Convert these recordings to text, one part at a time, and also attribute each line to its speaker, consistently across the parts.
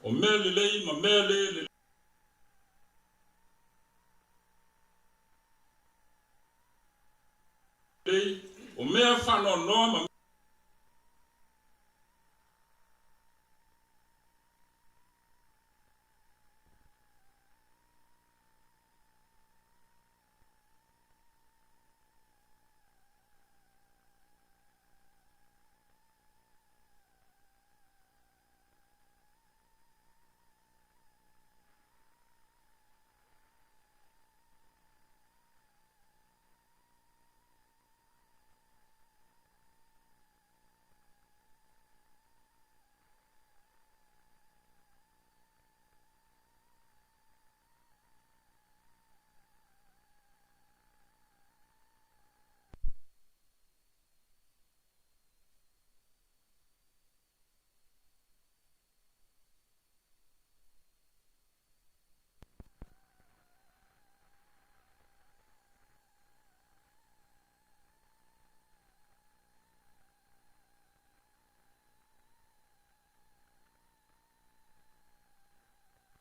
Speaker 1: O mea lelei ma mea le lelei, o mea faanoanoa ma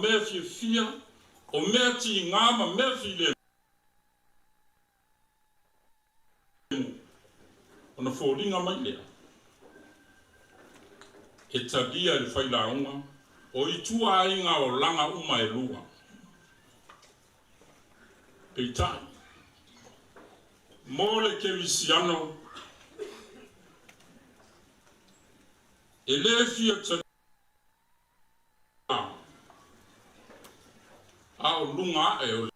Speaker 1: mea fiafia, o mea tiga ma mea filemu, ona foliga mai lea e talia e le failauga o ituaiga olaga uma e lua. Peitai, mo le kerisiano e lē fia talia a o luga ae o le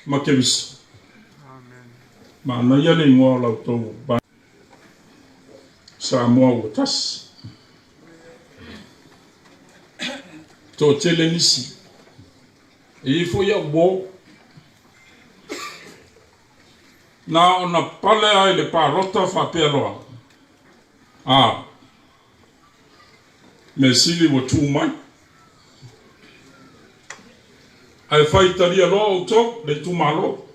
Speaker 1: ma Keriso. Manaia le igoa o la outou Samoa ua tasi. Toatele nisi. E i ai foi au uo. Na ona pale lava i le palota faapea loa. A, mea sili ua tu mai. Ae faitalia loa outou le itumalo.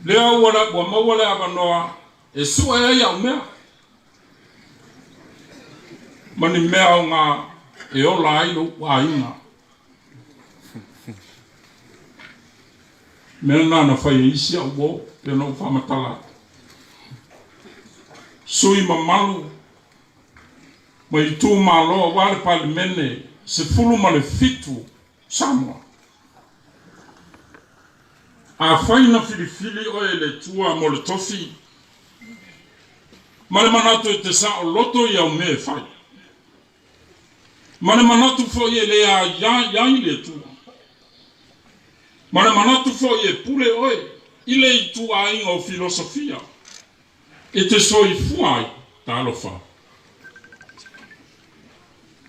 Speaker 1: Lea ua maua le avanoa e sue ai au mea ma ni mea aoga e ola ai lou aiga. Mea lena na fai e isi au uo, pei ona ou faamatala atu. Sui mamalu ma itumalo aua le Palemene 17 Samoa. Afai na filifili oe e le Atua mo le tofi ma le manatu e te saoloto i au mea e fai, ma le manatu foi e le aia ai le Atua, ma le manatu foi e pule oe i le ituaiga o filosofia e te soifua ai, talofa.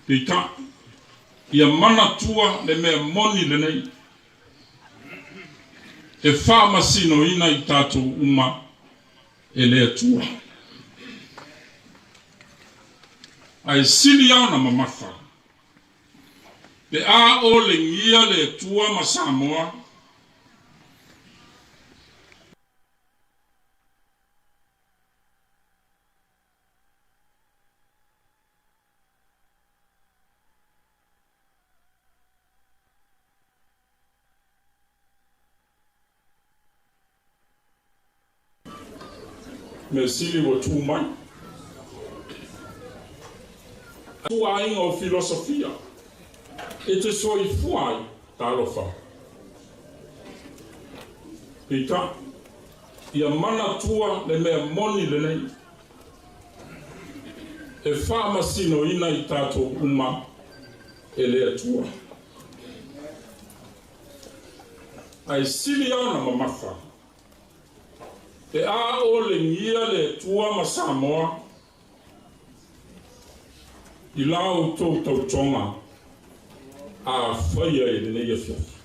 Speaker 1: Peitai, ia manatua le mea moni lenei, e faamasinoina i tatou uma e le Atua. Ae sili lava ona mamafa, pe a olegia le Atua ma Samoa, Mea sili ua tu mai. Ituaiga o filosofia e te soifua ai, talofa. Peitai, ia manatua le mea moni lenei, e faamasinoina i tatou uma e le Atua. Ae sili lava ona mamafa, pe a olegia le Atua ma Samoa i la outou tautoga a faia i lenei afiafi.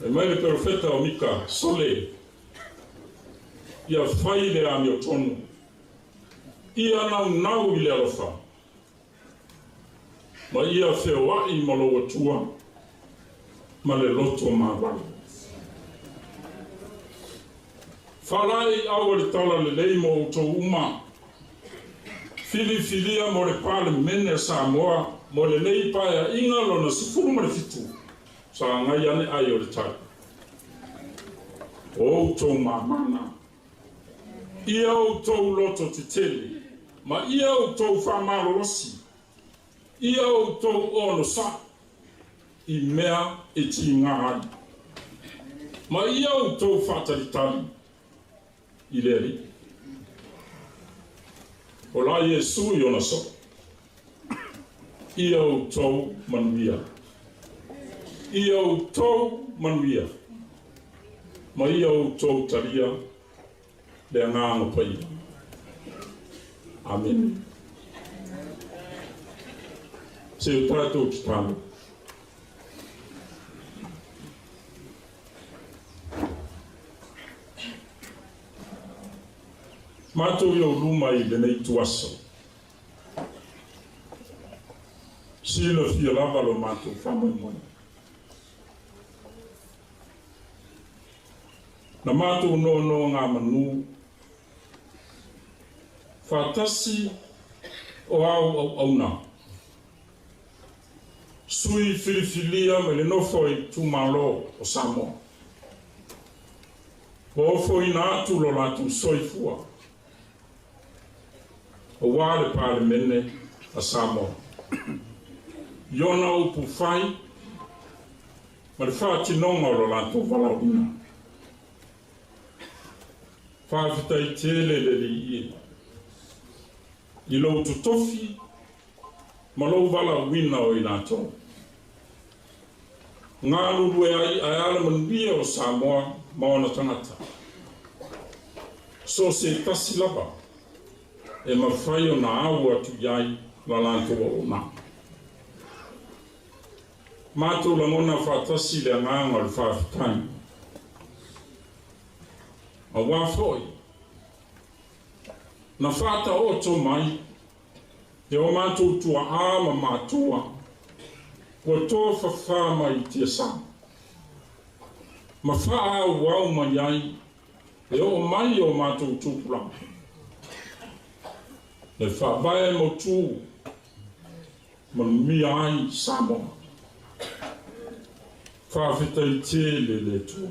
Speaker 1: E mai le perofeta o Mika, sole, ia fai le amiotonu, ia naunau i le alofa, ma ia feoai ma lou Atua ma le loto maualo. Faalaeiau o le talalelei mo outou uma, filifilia mo le Palemene a Samoa mo lenei Paeaiga lona 17, sa agai ane ai o le tai. O outou mamana, ia outou loto tetele, ma ia outou faamalolosi, ia outou onosai i mea e tiga ai, ma ia outou faatalitali i le Alii. O la Iesu i ona soo, ia outou manuia. Ia outou manuia, ma ia outou talia le agaga paia. Amene. Se o tatou tatalo. Matou i ou luma i lenei ituaso. Silafia lava lo matou faamoemoe. Na matou nonogamanu faatasi o au auauna, sui filifilia mai le nofo i itumalo o Samoa, ua ofoina atu lo latou soifua aua le Palemene a Samoa i ona upu fai ma le faatinoga o lo latou valaauina. Faafetai tele le Alii i lou totofi ma lou valaauina o i latou. Galulue ai ae a le manuia o Samoa ma ona tagata. So se tasi lava e mafai ona au atu i ai la latou auaunaga. Matou lagona faatasi le agaga o le faafetai. Aua foi, na faataoto mai e o matou tuaa ma matua, ua tofafā mai i tiasa, ma faaauau mai ai e oo mai i o matou tupulaga. Le faavae mautu manuia ai Samoa. Faafetai tele le Atua.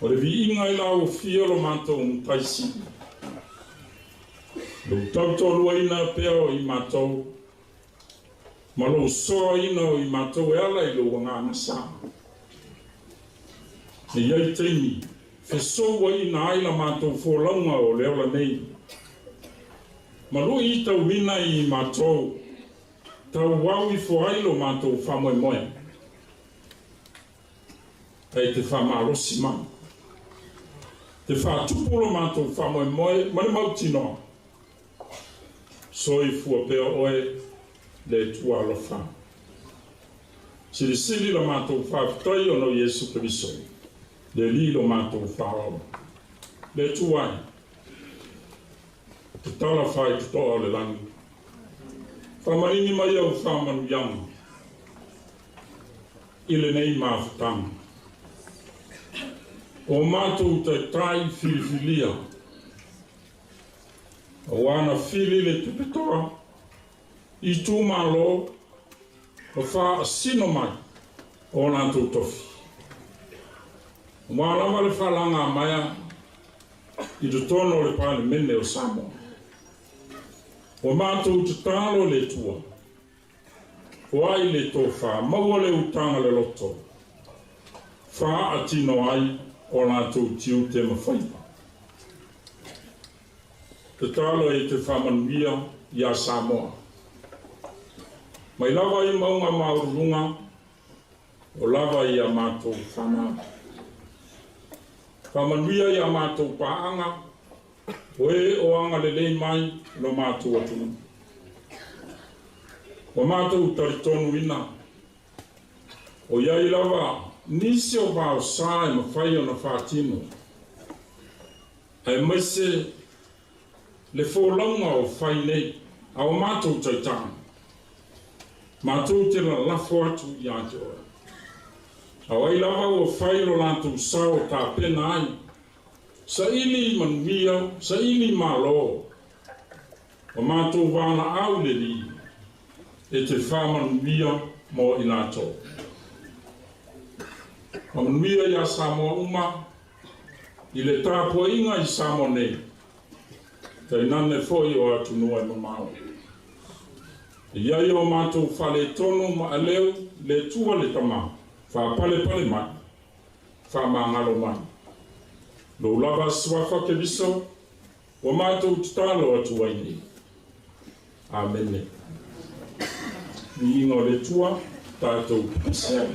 Speaker 1: O le viiga i la uafia lo matou Matai Sili, lou tautoaluaina pea o i matou, ma lou soaina o i matou e ala i lou agaga sa. E i ai taimi fesouaina ai la matou folauga o le ola nei, ma luitauina i matou, tauau ifo ai lo matou faamoemoe, e te faamalosi mai, te faatupu lo matou faamoemoe ma le mautinoa. Soifua pea oe le Atua alofa. Silisili la matou faafetai ona o Iesu Keriso, le Alii lo matou Faaola. Le Atua e, tatala faitotoa o le lagi, faamaligi mai au faamanuiaga i lenei mafutaga. O matou taitai filifilia, aua na fili le tupetoa itumalo ma faasino mai o latou tofi. Aua lava le faalagamaea i totonu o le Palemene o Samoa. Ua matou tatalo le Atua, foai le tofa, maua le utaga le loto, faatino ai o latou tiute ma faiva. Tatalo e te faamanuia iā Samoa. Mai lava i mauga maualuluga, o lava i a matou fanau. Faamanuia i a matou paaga, o e o agalelei mai lo matou atunuu. Ua matou talitonuina, O iai lava nisi o vaosa e mafai ona faatino, aemaise le folauga o fai nei a o matou taitaga, matou te lalafo atu ia te oe. O ai lava ua fai lo latou sao e tapena ai, saili manuia, saili malo, o matou valaau le Alii, e te faamanuia mo i latou. Faamanuia ia Samoa uma i le tapuaiga i Samoa nei, tainane foi o atunuu e mamao. E i ai o matou faaletonu ma aleu, le Atua le Tama, faapalepale mai, faamagalo mai. Lou lava suafa Keriso, ua matou tatalo atu ai nei. Amene. Viiga o le Atua, tatou pipisi ai.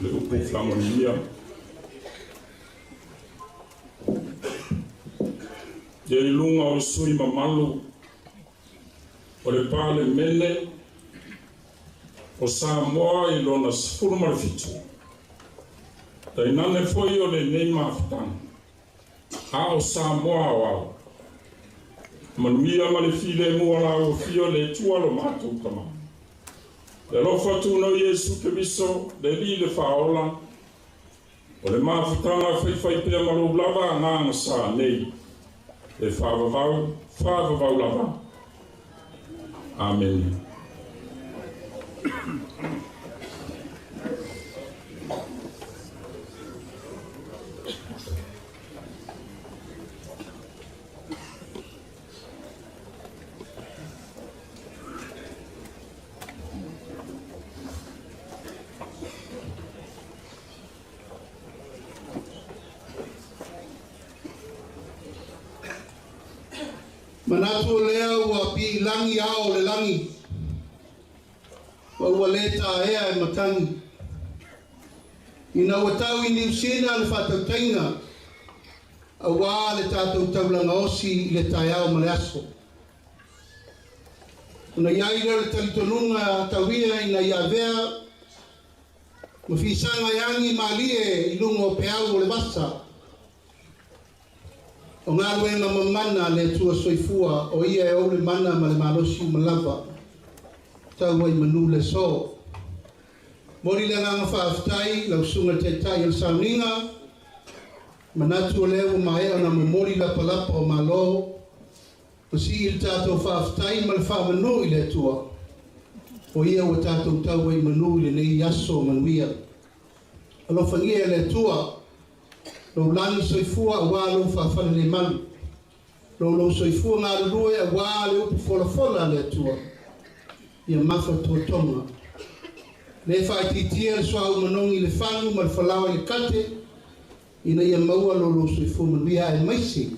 Speaker 1: Le upu faamanuia. Ia i luga o sui mamalu o le Palemene o Samoa i lona 17, tainane foi o lenei mafutaga, a o Samoa aoao. Manuia ma le filemu o lau Afio le Atua lo matou Tama. Le alofa tuuna o Iesu Keriso, le Alii le Faaola, o le mafutaga faifaipea ma lou lava agaga sa nei, e faavavau, faavavau lava. Amene.
Speaker 2: Manatu o lea ua piilagi ao o le lagi, ma ua le taea e matagi. Ina ua tau i Niu Sila le faatautaiga auā le tatou taulaga osi i le taeao ma le aso. Ona i ai lea o le talitonuga tauia ina ia avea ma fisaga e agi malie i luga o peau o le vasa, o galuega mamana a le Atua Soifua, o Ia e ou le mana ma le malosi uma lava, tau ai manu le aso. Momoli le agaga faafetai i lau Susuga i le Taitai o le Sauniga, manatu o lea ua maea ona momoli lapalapa o Malo, ma sii le tatou faafetai ma le faamanu i le Atua, o Ia ua tatou tau ai manu i lenei aso manuia. Alofagia e le Atua lou lagi soifua auā lou faafalelemalu, lou lou soifua galulue auā le upu folafola a le Atua, ia mafatotoga. Le faaitiitia le suauu manogi i le fagu ma le falaoa i le kate, ina ia maua lo lou soifua manuia aemaise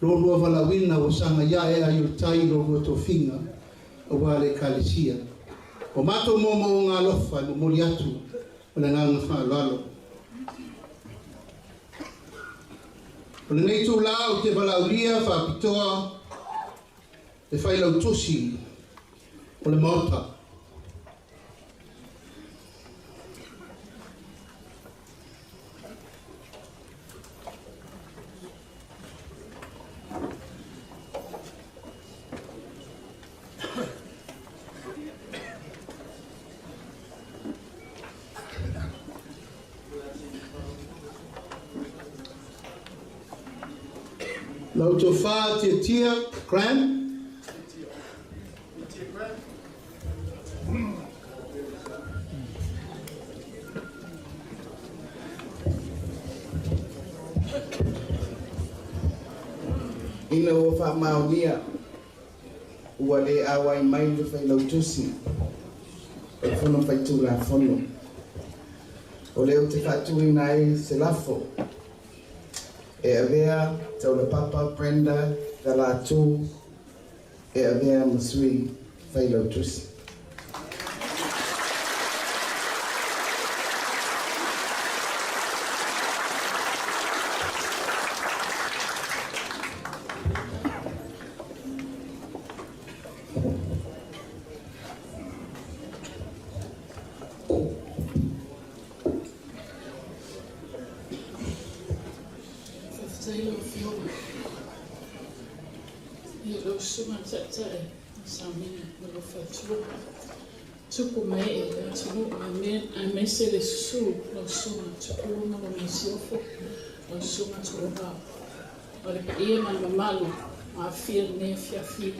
Speaker 2: lo lua valaauina ua sagai ae ai o le tai lo lua tofiga auā le Ekalesia. O matou moomooga alofa e momoli atu ma le agaga faaaloalo. O lenei itulā ou te valaaulia faapitoa le Failautusi o le Maota. Lau Tofa Tiatia Cram.
Speaker 3: Ina ua faamaonia, ua le auai mai le Failautusi o le Fono Faitulafono. O lea ou te faatuina ai se lafo e avea Taulapapa Brenda Galatu e avea ma Sui Failautusi.
Speaker 4: Faafetai lau Afioga i lou susuga taitai o Saumina ma lou faletua, tupu ma ee o le atunuu aemaise le susu lau susuga Tupua ma lau masiofo, lau susuga Tuuvao, o le paia ma le mamalu ua aafia i lenei afiafi.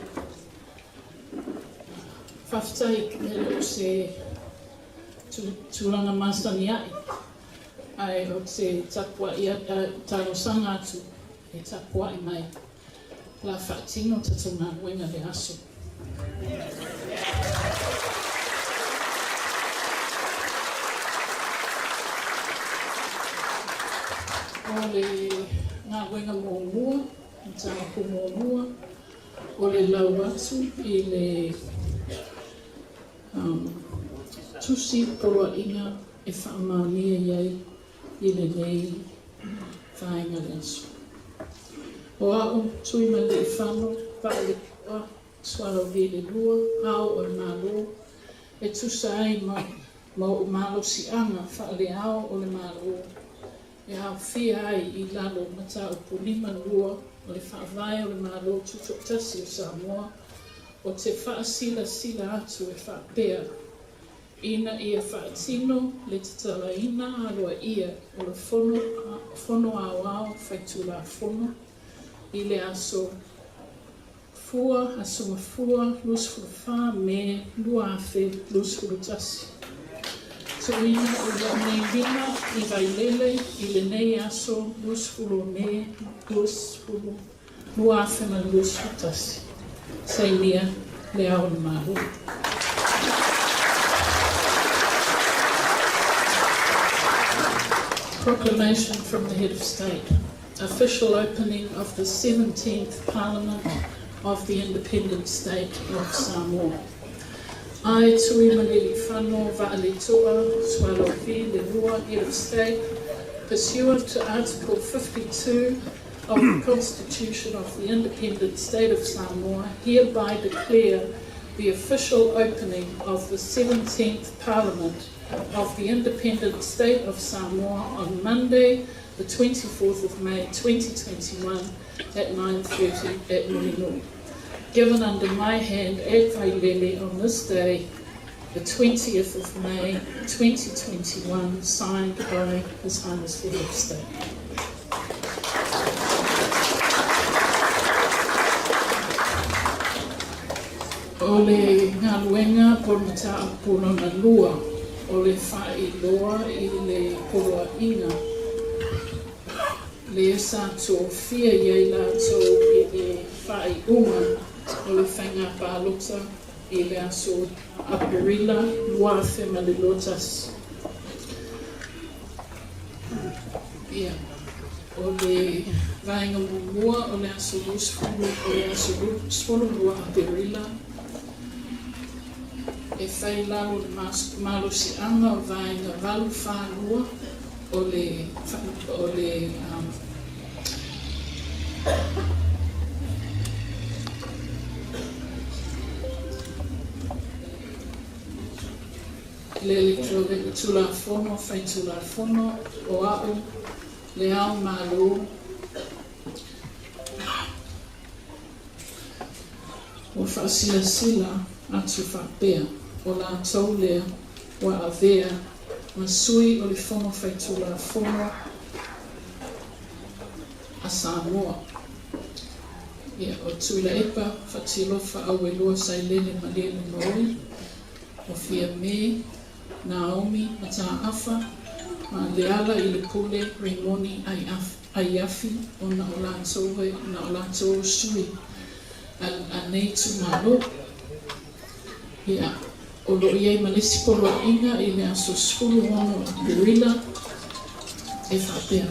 Speaker 4: Faafetai e le o se tulaga masani aʻe, ae ou te tapuai talosaga atu e tapuai mai la faatino tatou galuega le aso. O le galuega muamua, mataupu muamua, o le lau atu i le tusi poloaiga e faamaonia i ai i lenei vaega le aso. O a'u Tuimalealiifano Vaaletoa Sualauvi le Lua, Ao o le Malo, e tusa ai ma ma o'u malosi'aga faaleao o le Malo e aofia ai i lalo o mataupu 52 o le Faavae o le Malo Tutoatasi o Samoa, ou te faasilasila atu e faapea, Ina ia faatino le tatalaina aloaia o le Fono, Fono Aoao Faitulafono i le aso Fua, Aso Gafua, 24 Me 2021. Tuuina o lou nei lima i Vailele i lenei aso 20 o Me 2021. Sainia Le Ao o le Malo. Proclamation from the Head of State. Official opening of the 17th Parliament of the Independent State of Samoa. I, Tuimalealiifano Vaaletoa Sualauvi Le Lua, Head of State, pursuant to Article 52 of the Constitution of the Independent State of Samoa, hereby declare the official opening of the 17th Parliament of the Independent State of Samoa on Monday, the 24th of May 2021 at 9:30 at Mulinui. Given under my hand at Vailele on this day, the 20th of May 2021, signed by His Highness the Head of State. O le galuega po o le mataupu lona lua o le faailoa i le poloaiga lea sa tofia i ai latou i le faaiuga o le faiga palota i le aso Aperila 2021. Ia, o le vaega muamua o le aso 20, o le aso 12 Aperila, e fai i lalo o le malosiaga o vaega 842 o le, o le um, le Electoral Tulafono, Faitulafono o A'u, Le Ao Malo, ua faasilasila atu faapea, o latou lea ua avea ma sui o le Fono Faitulafono a Samoa. Ia, o Tuilaepa, Fatialofa, Auelua, Sailele, Malielegaoi, o Fiame, Naomi, Mataafa, ma Leala i le Pule, Rimoni, Aiafi, ona o latou na o latou sui a nei itumalo. Ia, o lo o i ai ma le isi poloaiga i le aso 16 o Aperila e faapea.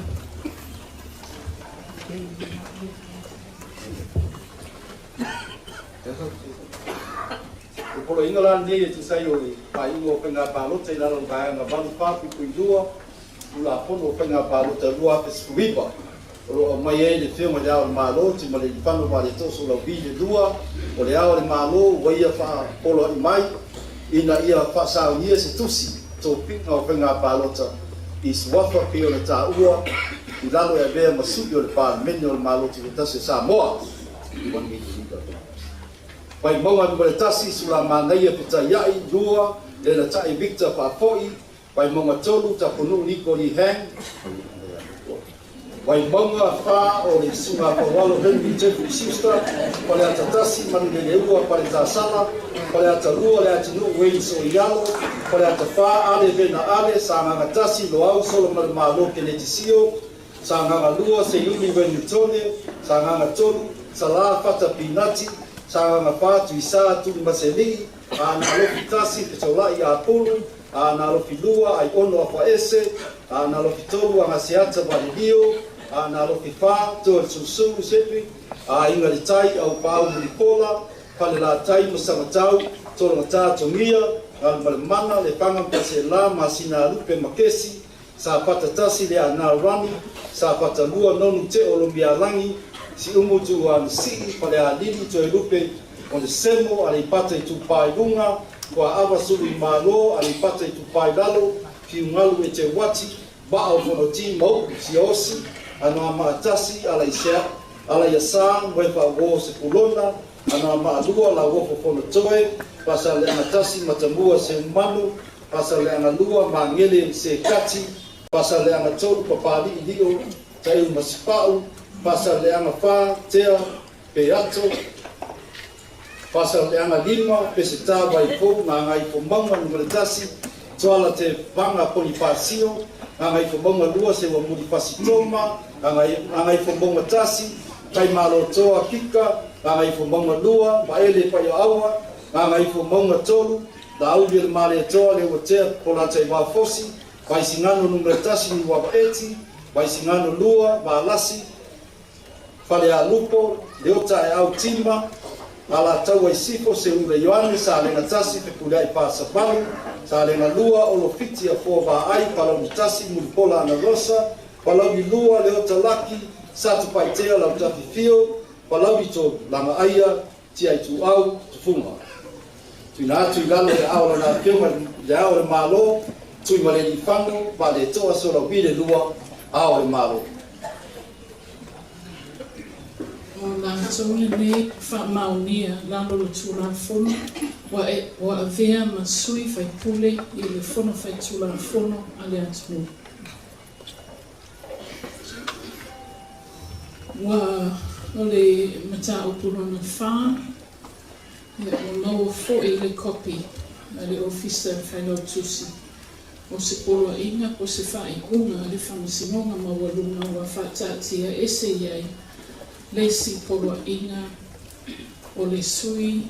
Speaker 5: O le poloaiga la lenei e tusa ai o le faaiuga o faiga palota i lalo o le Vaega 84.2 Tulafono o Faiga Palota 2019 o lo o aumai ai le Afioga i Le Ao o le Malo, Tuimalealiifano Vaaletoa Sualauvi le Lua, o Le Ao o le Malo ua ia faapoloai mai ina ia faasaunia se tusi tofiga o faiga palota i suafa pei ona taua i lalo e avea ma sui o le Palemene o le Malo Tutoatasi o Samoa. Vaimauga 1, Sulamanaia Fetaiai, 2, Lenatai Victor Faafoi, Vaimauga 3, Tapunuu Niko Lee Hang, Vaimauga 4, o le Susuga Faualo Henry Jeffrey Schuster, Faleata 1, Manuleleua Faletasala, Faleata 2, Leatinuu Wayne Soialo, Faleata 4, Ale Vena Ale, Sagaga 1, Loau Solomon Malo Keneti Sio, Sagaga 2, Seiuli Wayne Tone, Sagaga 3, Salah Fata Pinati, Sagaga 4, Tuisa Tulimaselii, Aana Alofi 1, Fetolai Apulu, Aana Alofi 2, Aiono Afaese, Aana Alofi 3, Agaseata Valelio, Aana Alofi 4, Toelusulusulu Cedric, Aiga i le Tai, Aupaau Mulipola, Falelatai ma Samatau, Tologata Togia, Galumalemana, Lefaga ma Faleaseela, Masina Lupe Makesi, Safata 1, Leaana Rani, Safata 2, Nonu Teo Lomialagi, Siumu Tuuanasii, Falealili Toelupe Onesemo, Aleipata Itupa i Luga, Tuaava Suluimalo, Aleipata Itupa i Lalo, Fiugalu Eteuati, Maa o Fonoti ma Upu Siaosi, Anoamaa 1, Alaisea, Ala ia Sa, Moefa Uo Sepulona, Anoamaa 2, Lauofo Fonotoe, Faasaleleaga 1, Matamua Seumanu, Faasaleleaga 2, Magele Sekati, Faasaleleaga 3, Papali'i Lio Taʻiu Masipa'u, Faasaleleaga 4, Tea Peato, Faasaleleaga 5, Peseta Vaifou, Gagaifomauga 1, Tuala Te Vaga Ponifasio, Gagaifomauga 2, Seuamuli Fasi Toma, Gagaifomauga 1, Taimalotoa Kika, Gagaifomauga 2, Vaele Paiaaua, Gagaifomauga 3, Laauli o le Malietoa Leuatea Polataivao Fosi, Vaisigano 1, Niuava Eti, Vaisigano 2, Valasi Falealupo, Leota Aeau Tima, Alataua i Sisifo, Seuula Ioane, Salega 1, Fepuleai Fasavalu, Salega 2, Olofiti Afoa Vaai, Palauli 1, Mulipola Anarosa, Palauli 2, Leota Laki, Satupaitea Lautafi Fio, Palauli 3, Lagaaia, Tiaituau, Tufuga. Tuuina atu i lalo i aao o Lana Afioga Le Ao o le Malo, Tuimalealiifano Vaaletoa Sualauvi le II, Ao o le Malo.
Speaker 4: O latou lenei faamaonia lalo le Tulafono ua e ua avea ma sui faipule i le Fono Faitulafono a le atunuu. Ua o le mataupu lona fa, ia ua maua foi le kopi a le Ofisa Failautusi o se poloaiga po o se faaiuga a le Faamasinoga Maualuga ua faataatia ese i ai le isi poloaiga o le sui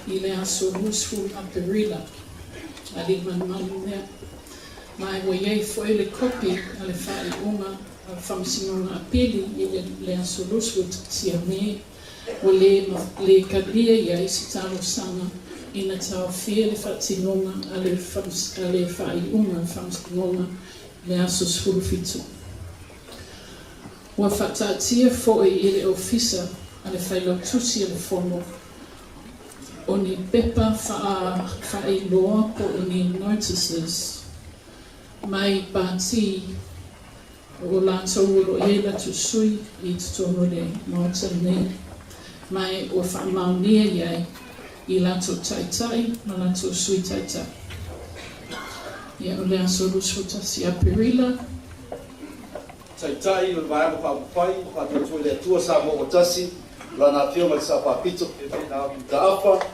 Speaker 4: i le aso 20 Aperila aliimalemale lea. Ma ua i ai foi le kopi a le faaiuga a le Faamasinoga Apili i le aso 21 Me ua lē lē talia i ai se talosaga ina taofia le faatinoga a le a le faaiuga a le Faamasinoga i le aso 17. Ua faataatia foi i le Ofisa a le Failautusi a le Fono o ni pepa faailoa po o ni notices mai pātī o latou o lo o i ai latou sui i totonu o le Maota lenei, ma ua faamaonia i ai i latou taitai ma latou sui taitai. Ia, o le aso 21 Aperila.
Speaker 5: Taitai o le Vaega Faaupufai, Faatuatua i le Atua Samoa ua Tasi, Lana Afioga i le Sao Faapito, Fiamē Mataafa,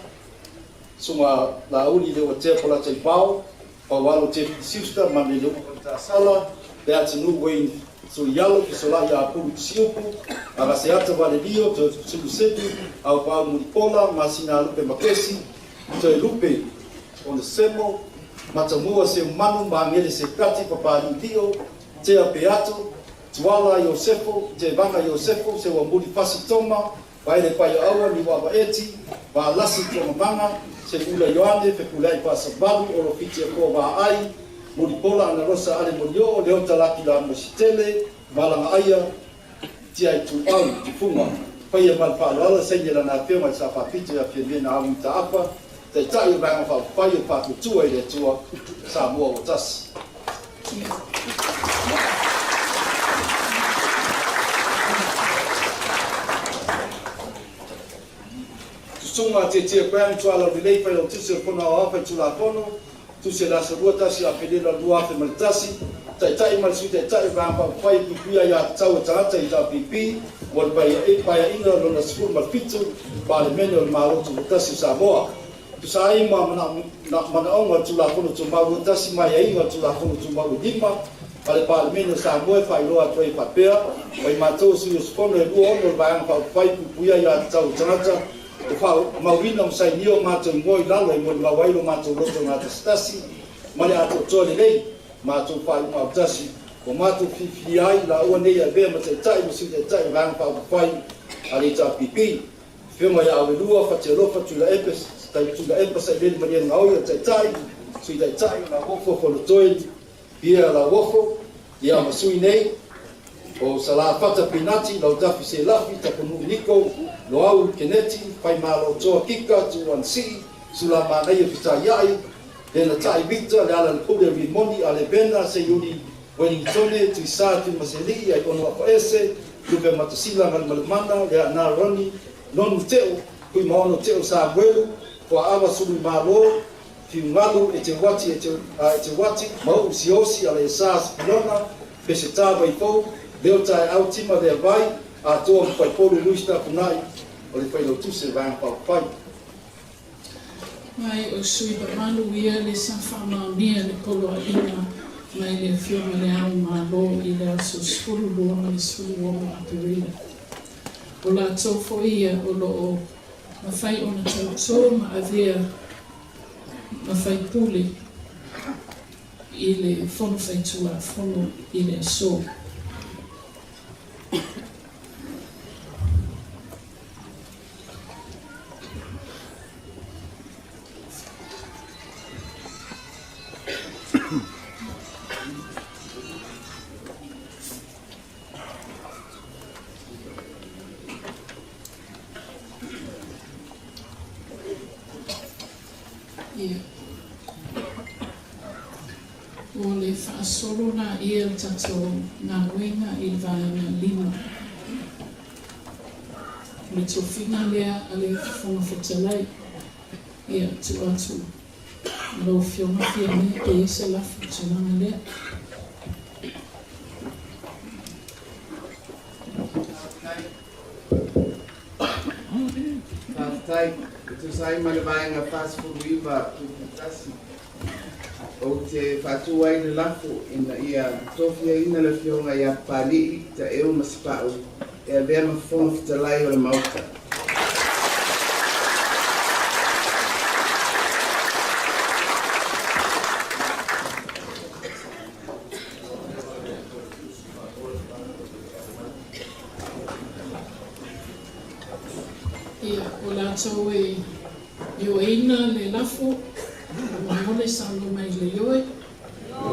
Speaker 5: Susuga Laauli Leuatea Polataivao, Faualo Jeffrey Schuster, Manuleleua Faletasala, Leatinuu Wayne Suialo, Fesolai Apulu Tusiupu, Agaseata Valelio, Toeolesuluselu, Aupaau Mulipola, Masinalupe Makesi, Toelupe Onesemo, Matamua Seumanu, Magele Sekati, Papali'i Lio, Tea Peato, Tuala Iosefo, Tevaga Iosefo, Seuamuli Fasi Toma, Vaele Paiaaua, Niuava Eti, Valasi Togamana, Seuula Ioane, Fepuleai Faasavalu, Olofiti Afoa Vaai, Mulipola Anarosa Ale Molioo, Leota Laki Lamositele, Malagaaia Tiaituau, Tufuga. Faia ma le faaaloalo, saini e Lana Afioga i le Sao Faapito ia Fiamē Naomi Mataafa, Taitai o le Vaega Faaupufai o Faatuatua i le Atua Samoa ua Tasi. Susuga Tietie Brown, Tuala Lelei, Failautusi o le Fono Aoao Faitulafono, Tusi o le aso 21 Aperila 2001, Taitai ma le Sui Taitai o Vaega Faaupufai e Puipuia Aiatatau a Tagata i HRPP mo le Paeaiga Lona 17 Palemene o le Malo Tutoatasi o Samoa. Tusa ai ma manaoga o le Tulafono Tumau 21 ma aiaiga o le Tulafono Tumau 5 a le Palemene o Samoa e faailoa atu ai e faapea, O i matou o sui usufono e 26 o le Vaega Faaupufai e Puipuia Aiatatau a Tagata ua faamauina ma sainia o matou igoa i lalo e molimau ai lo matou loto gatasitasi ma le atoatoa lelei matou faaiuga autasi ua matou filifilia ai laua nei e avea ma Taitai ma Sui Taitai o Vaega Faaupufai a le HRPP. Afioga ia Auelua Fatialofa Tuilaepa Tuilaepa Sailele Malielegaoi o le Taitai, Sui Taitai o Lauofo Fonotoe Pierre Lauofo, ia ma sui nei, o Salafata Pinati, Lautafi Selafi, Tapunuu Niko, Loau Keneti, Faimalotoa Kika, Tuuansii, Sulamanaia Fetaiai, Lenatai Victor, Lealailepule Rimoni, Alevena Seiuli Ueligitone, Tuisa Tuimaseli'i, Aiono Afaese, Lupematasila Galumalemana Leaana Ronnie Nonu Te'o, Fuimaono Te'o Samuelu, Fuaava Suluimalo, Fiugalu Eteuati Eteuati, Mauu Siaosi Alaiasa Sipilona, Peseta Vaifou, Leo Taeau Tima Leavai, Atoa ma Faipolu Louis Nafuna'i o le Failautusi o le Vaega Faaupufai.
Speaker 4: Mai o sui mamalu ia le sa faamaonia le poloaiga mai le Afioga i Le Ao Malo i le aso 12 ma le 16 Aperila. O latou foi ia o lo o mafai ona tautō ma avea ma faipule i le Fono Faitulafono i le aso. Ia. O le faasolo la ia o le tatou galuega i le vaega 5. O le tofiga lea a le Fofoga Fetalai, ia tuu atu i lau Afioga Fiamē pe i ai se lafo i le tulaga lea.
Speaker 3: Faafetai. E tusa ai ma le Vaega 49.1, ou te faatu ai le lafo ina ia tofiaina le Afioga ia Papali'i Taeu Masepau e avea ma Fofoga Fetalai o le Maota.
Speaker 4: Ia, o latou e ioeina le lafo, faamolemole saunoa mai i le ioe. O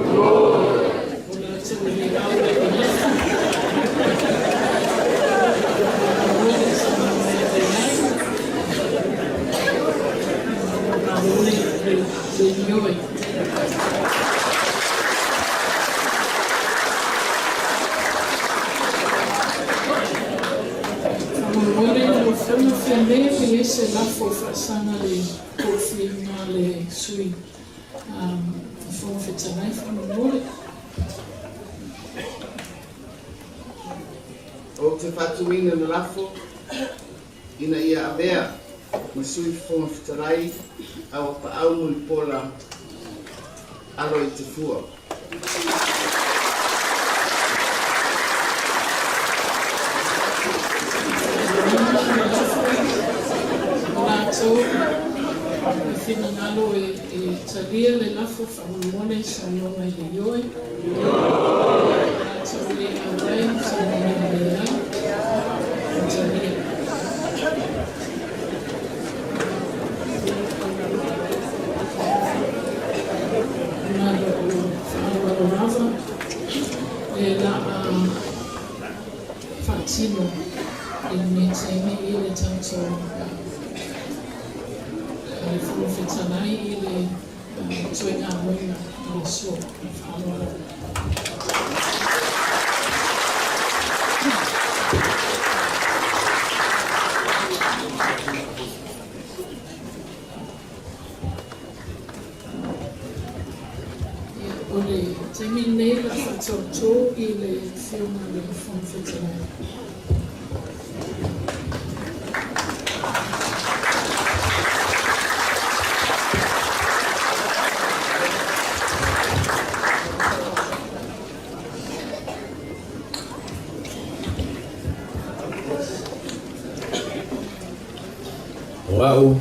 Speaker 4: latou e le auai i le lafo, faamolemole saunoa mai i le leai. Malo le ioe. Faamolemole lau Afioga Fiamē pe i ai se lafo e faasaga le tofiga a le Sui Fofoga Fetalai faamolemole.
Speaker 3: Ou te faatuina le lafo ina ia avea ma Sui Fofoga Fetalai a Auapaau Mulipola alo i te fua.
Speaker 4: Latou e finagalo e talia le lafo faamolemole saunoa mai le ioe. Latou le auai saunoa mai le leai. Ua talia. Ma lou faaaloalo lava e la'a faatino i lenei taimi i le tatou le Fofoga Fetalai i le toe galuega i le aso. Ma le faaaloalo lava. O le taimi lenei o le a faatauto i le Afioga i le Fofoga Fetalai.
Speaker 6: O au,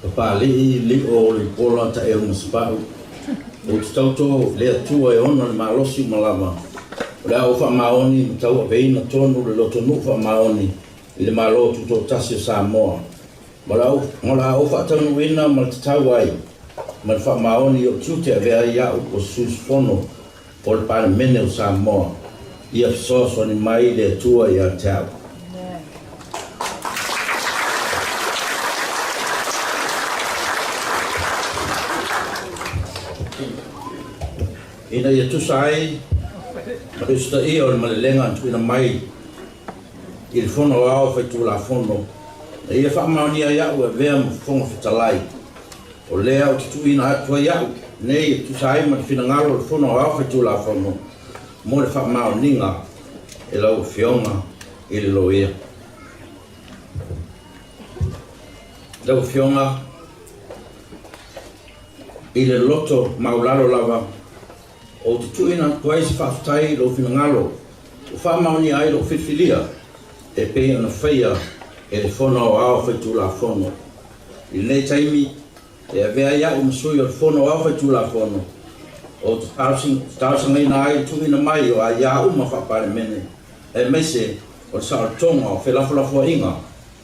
Speaker 6: Papali'i, Li'o, Lipola, Taeu ma Sapa'u, ou te tauto le Atua e ona le malosi uma lava, o le a ou faamaoni ma tauaveina tonu le lotonu'u faamaoni i le Malo Tutoatasi o Samoa, ma o le a ou faataunuuina ma le tatau ai ma le faamaoni i o'u tiute e avea ai a'u o se sui usufono o le Palemene o Samoa, ia fesoasoani mai le Atua ia te a'u. Ina ia tusa ai ma le usitaia o le malelega na tuuina mai. i le Fono Aoao Faitulafono, na ia faamaonia ai a'u e avea ma Fofoga Fetalai. O lea ou te tuuina atu ai a'u nei e tusa ai ma le finagalo o le Fono Aoao Faitulafono mo le faamaoniga e lau Afioga i le Loia. Lau Afioga i le loto maulalo lava, ou te tuuina atu ai se faafetai i lou finagalo ua faamaonia ai lou filifilia e pei ona faia e le Fono Aoao Faitulafono. I lenei taimi, e avea ai a'u ma sui o le Fono Aoao Faitulafono, ou te talosagaina ai le tuuina mai o aiā uma faa-Palemene, aemaise o le saolotoga o felafolafoaiga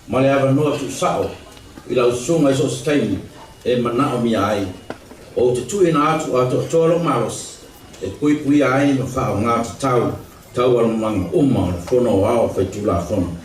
Speaker 6: ma le avanoa tuusao i lau susuga i so o se taimi e manaomia ai. Ou te tuuina atu atoatoa lou malosi e puipuia ai ma faaaoga tatau taualumaga uma o le Fono Aoao Faitulafono.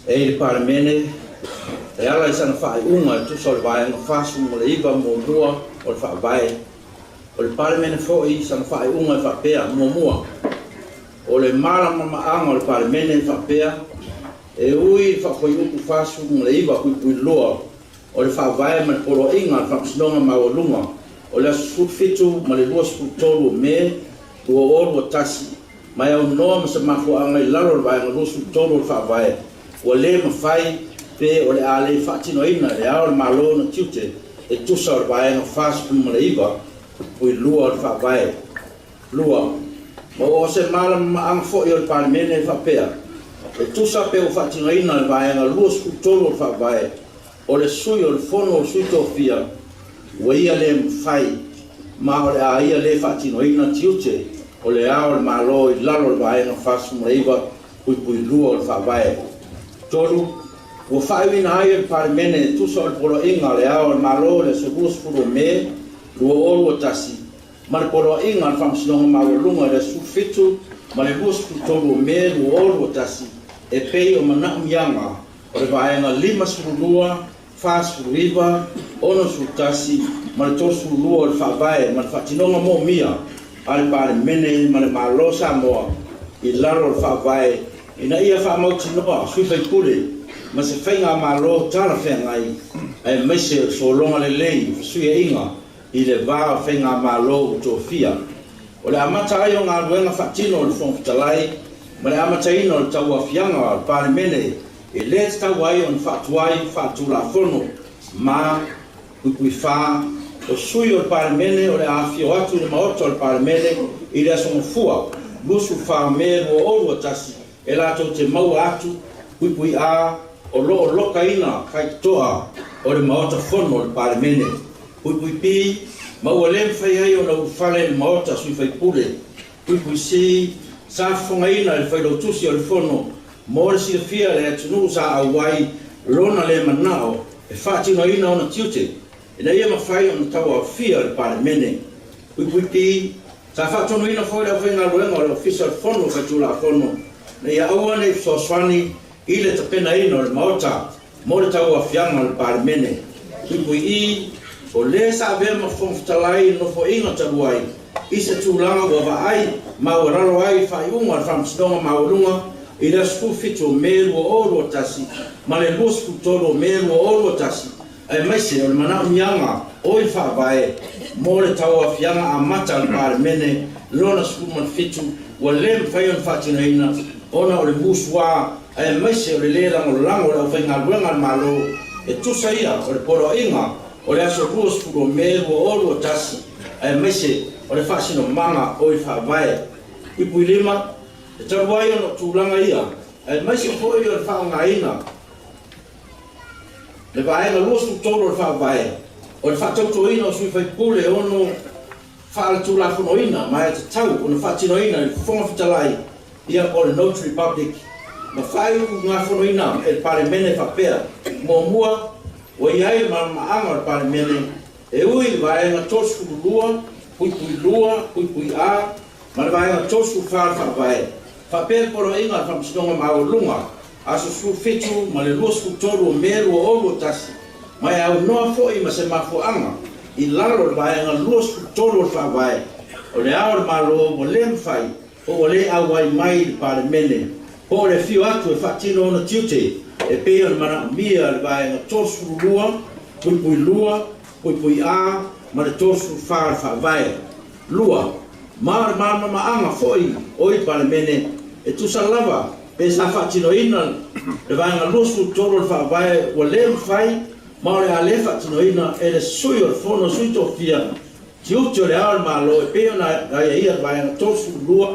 Speaker 6: E i le Palemene, e ala i sana faaiuga e tusa o le Vaega 49 muamua o le Faavae, o le Palemene foi sana faaiuga e faapea, muamua, o le malamalamaaga o le Palemene e faapea, e ui i le faafuaiupu 49.2 o le Faavae ma le Poloaiga a le Faamasinoga Maualuga o le aso 17 ma le 23 o Me 2021, ma e aunoa ma se mafuaaga i lalo o le Vaega 23 o le Faavae, ua le mafai pe o le a le faatinoina e Le Ao o le Malo ona tiute e tusa o le Vaega 49 2 o le Faavae. 2. Ma ua o se malamalamaaga foi o le Palemene e faapea, e tusa pe ua faatinoina le Vaega 23 o le Faavae, o le sui o le Fono o Sui Tofia ua ia le mafai ma o le a ia le faatinoina tiute o Le Ao o le Malo i lalo o le Vaega 49.2 o le Faavae. 3. Ua faaiuina ai e le Palemene e tusa o le Poloaiga a Le Ao o le Malo i le aso 20 o Me 2021 ma le Poloaiga a le Faamasinoga Maualuga i le aso 17 ma le 23 o Me 2021 e pei o manaomiaga o le Vaega 52, 49, 61 ma le 32 o le Faavae ma le faatinoga moomia a le Palemene ma le Malo o Samoa i lalo o le Faavae ina ia faamautinoa sui faipule ma se faigamalo talafeagai aemaise o le sologa lelei o fesuiaiga i le va o faigamalo ua tofia. O le amata ai o galuega faatino a le Fofoga Fetalai ma le amataina o le tauaofiaga o le Palemene e le tatau ai ona faatuai faaletulafono ma puipuifā o sui o le Palemene o le a afio atu i le Maota o le Palemene i le aso Gafua 24 Me 2021 e latou te maua atu puipui A o lo o lokaina faitotoa o le Maota Fono o le Palemene puipui B ma ua le mafai ai ona ulufale i le Maota sui faipule puipui C sa fofogaina e le Failautusi o le Fono mo le silafia e le atunuu sa auai lona le manao e faatinoina ona tiute ina ia mafai ona tauaofia le Palemene. Puipui Sa faatonuina foi le aufaigaluega o le Ofisa o le Fono Faitulafono ina ia aua ne i fesoasoani i le tapenaina o le Maota mo le tauaofiaga o le Palemene. Puipui O le sa avea ma Fofoga Fetalai i le Nofoaiga talu ai i se tulaga ua vaai ma ua lalo ai i faaiuga a le Faamasinoga Maualuga i i le aso 17 o Me 2021 ma le 23 o Me 2021, aemaise o le manaomiaga o i Faavae mo le tauaofiaga amata a le Palemene lona 17 ua le mafai ona faatinoina ona o le musuā aemaise o le lē lagolago o le aufaigaluega a le Malo e tusa ia o le poloaiga o le aso 20 o Me 2021 aemaise o le faasinomaga o i Faavae. Ipui 5, E talu ai ona o tulaga ia aemaise foi o le faaaogaina le Vaega 23 o le Faavae o le faatautoina o sui faipule e ono faaletulafonoina ma e tatau ona faatinoina e le Fofoga Fetalai ia po o le Notary Public ma faaiugafonoina e le Palemene faapea, Muamua, ua i ai le malamalamaaga o le Palemene e ui i le Vaega 32, puipui 2, puipui A, ma le Vaega 34 o le Faavae, faapea le Poloaiga a le Faamasinoga Maualuga, aso 17 ma le 23 o Me 2021, ma e aunoa foi ma se mafuaaga i lalo o le Vaega 23 o le Faavae, o Le Ao o le Malo ua le mafai po ua le auai mai i le Palemene po o le afio atu e faatino ona tiute e pei ona manaomia e le Vaega 32, puipui 2, puipui A ma le 34 o le Faavae. 2, ma o le malamalamaaga foi o i Palemene e tusa lava pe sa faatinoina le Vaega 23 o le Faavae ua le mafai ma o le a le faatinoina e le Sui o le Fono a Sui Tofia tiute o le Ao o le Malo e pei ona aiaia le Vaega 32,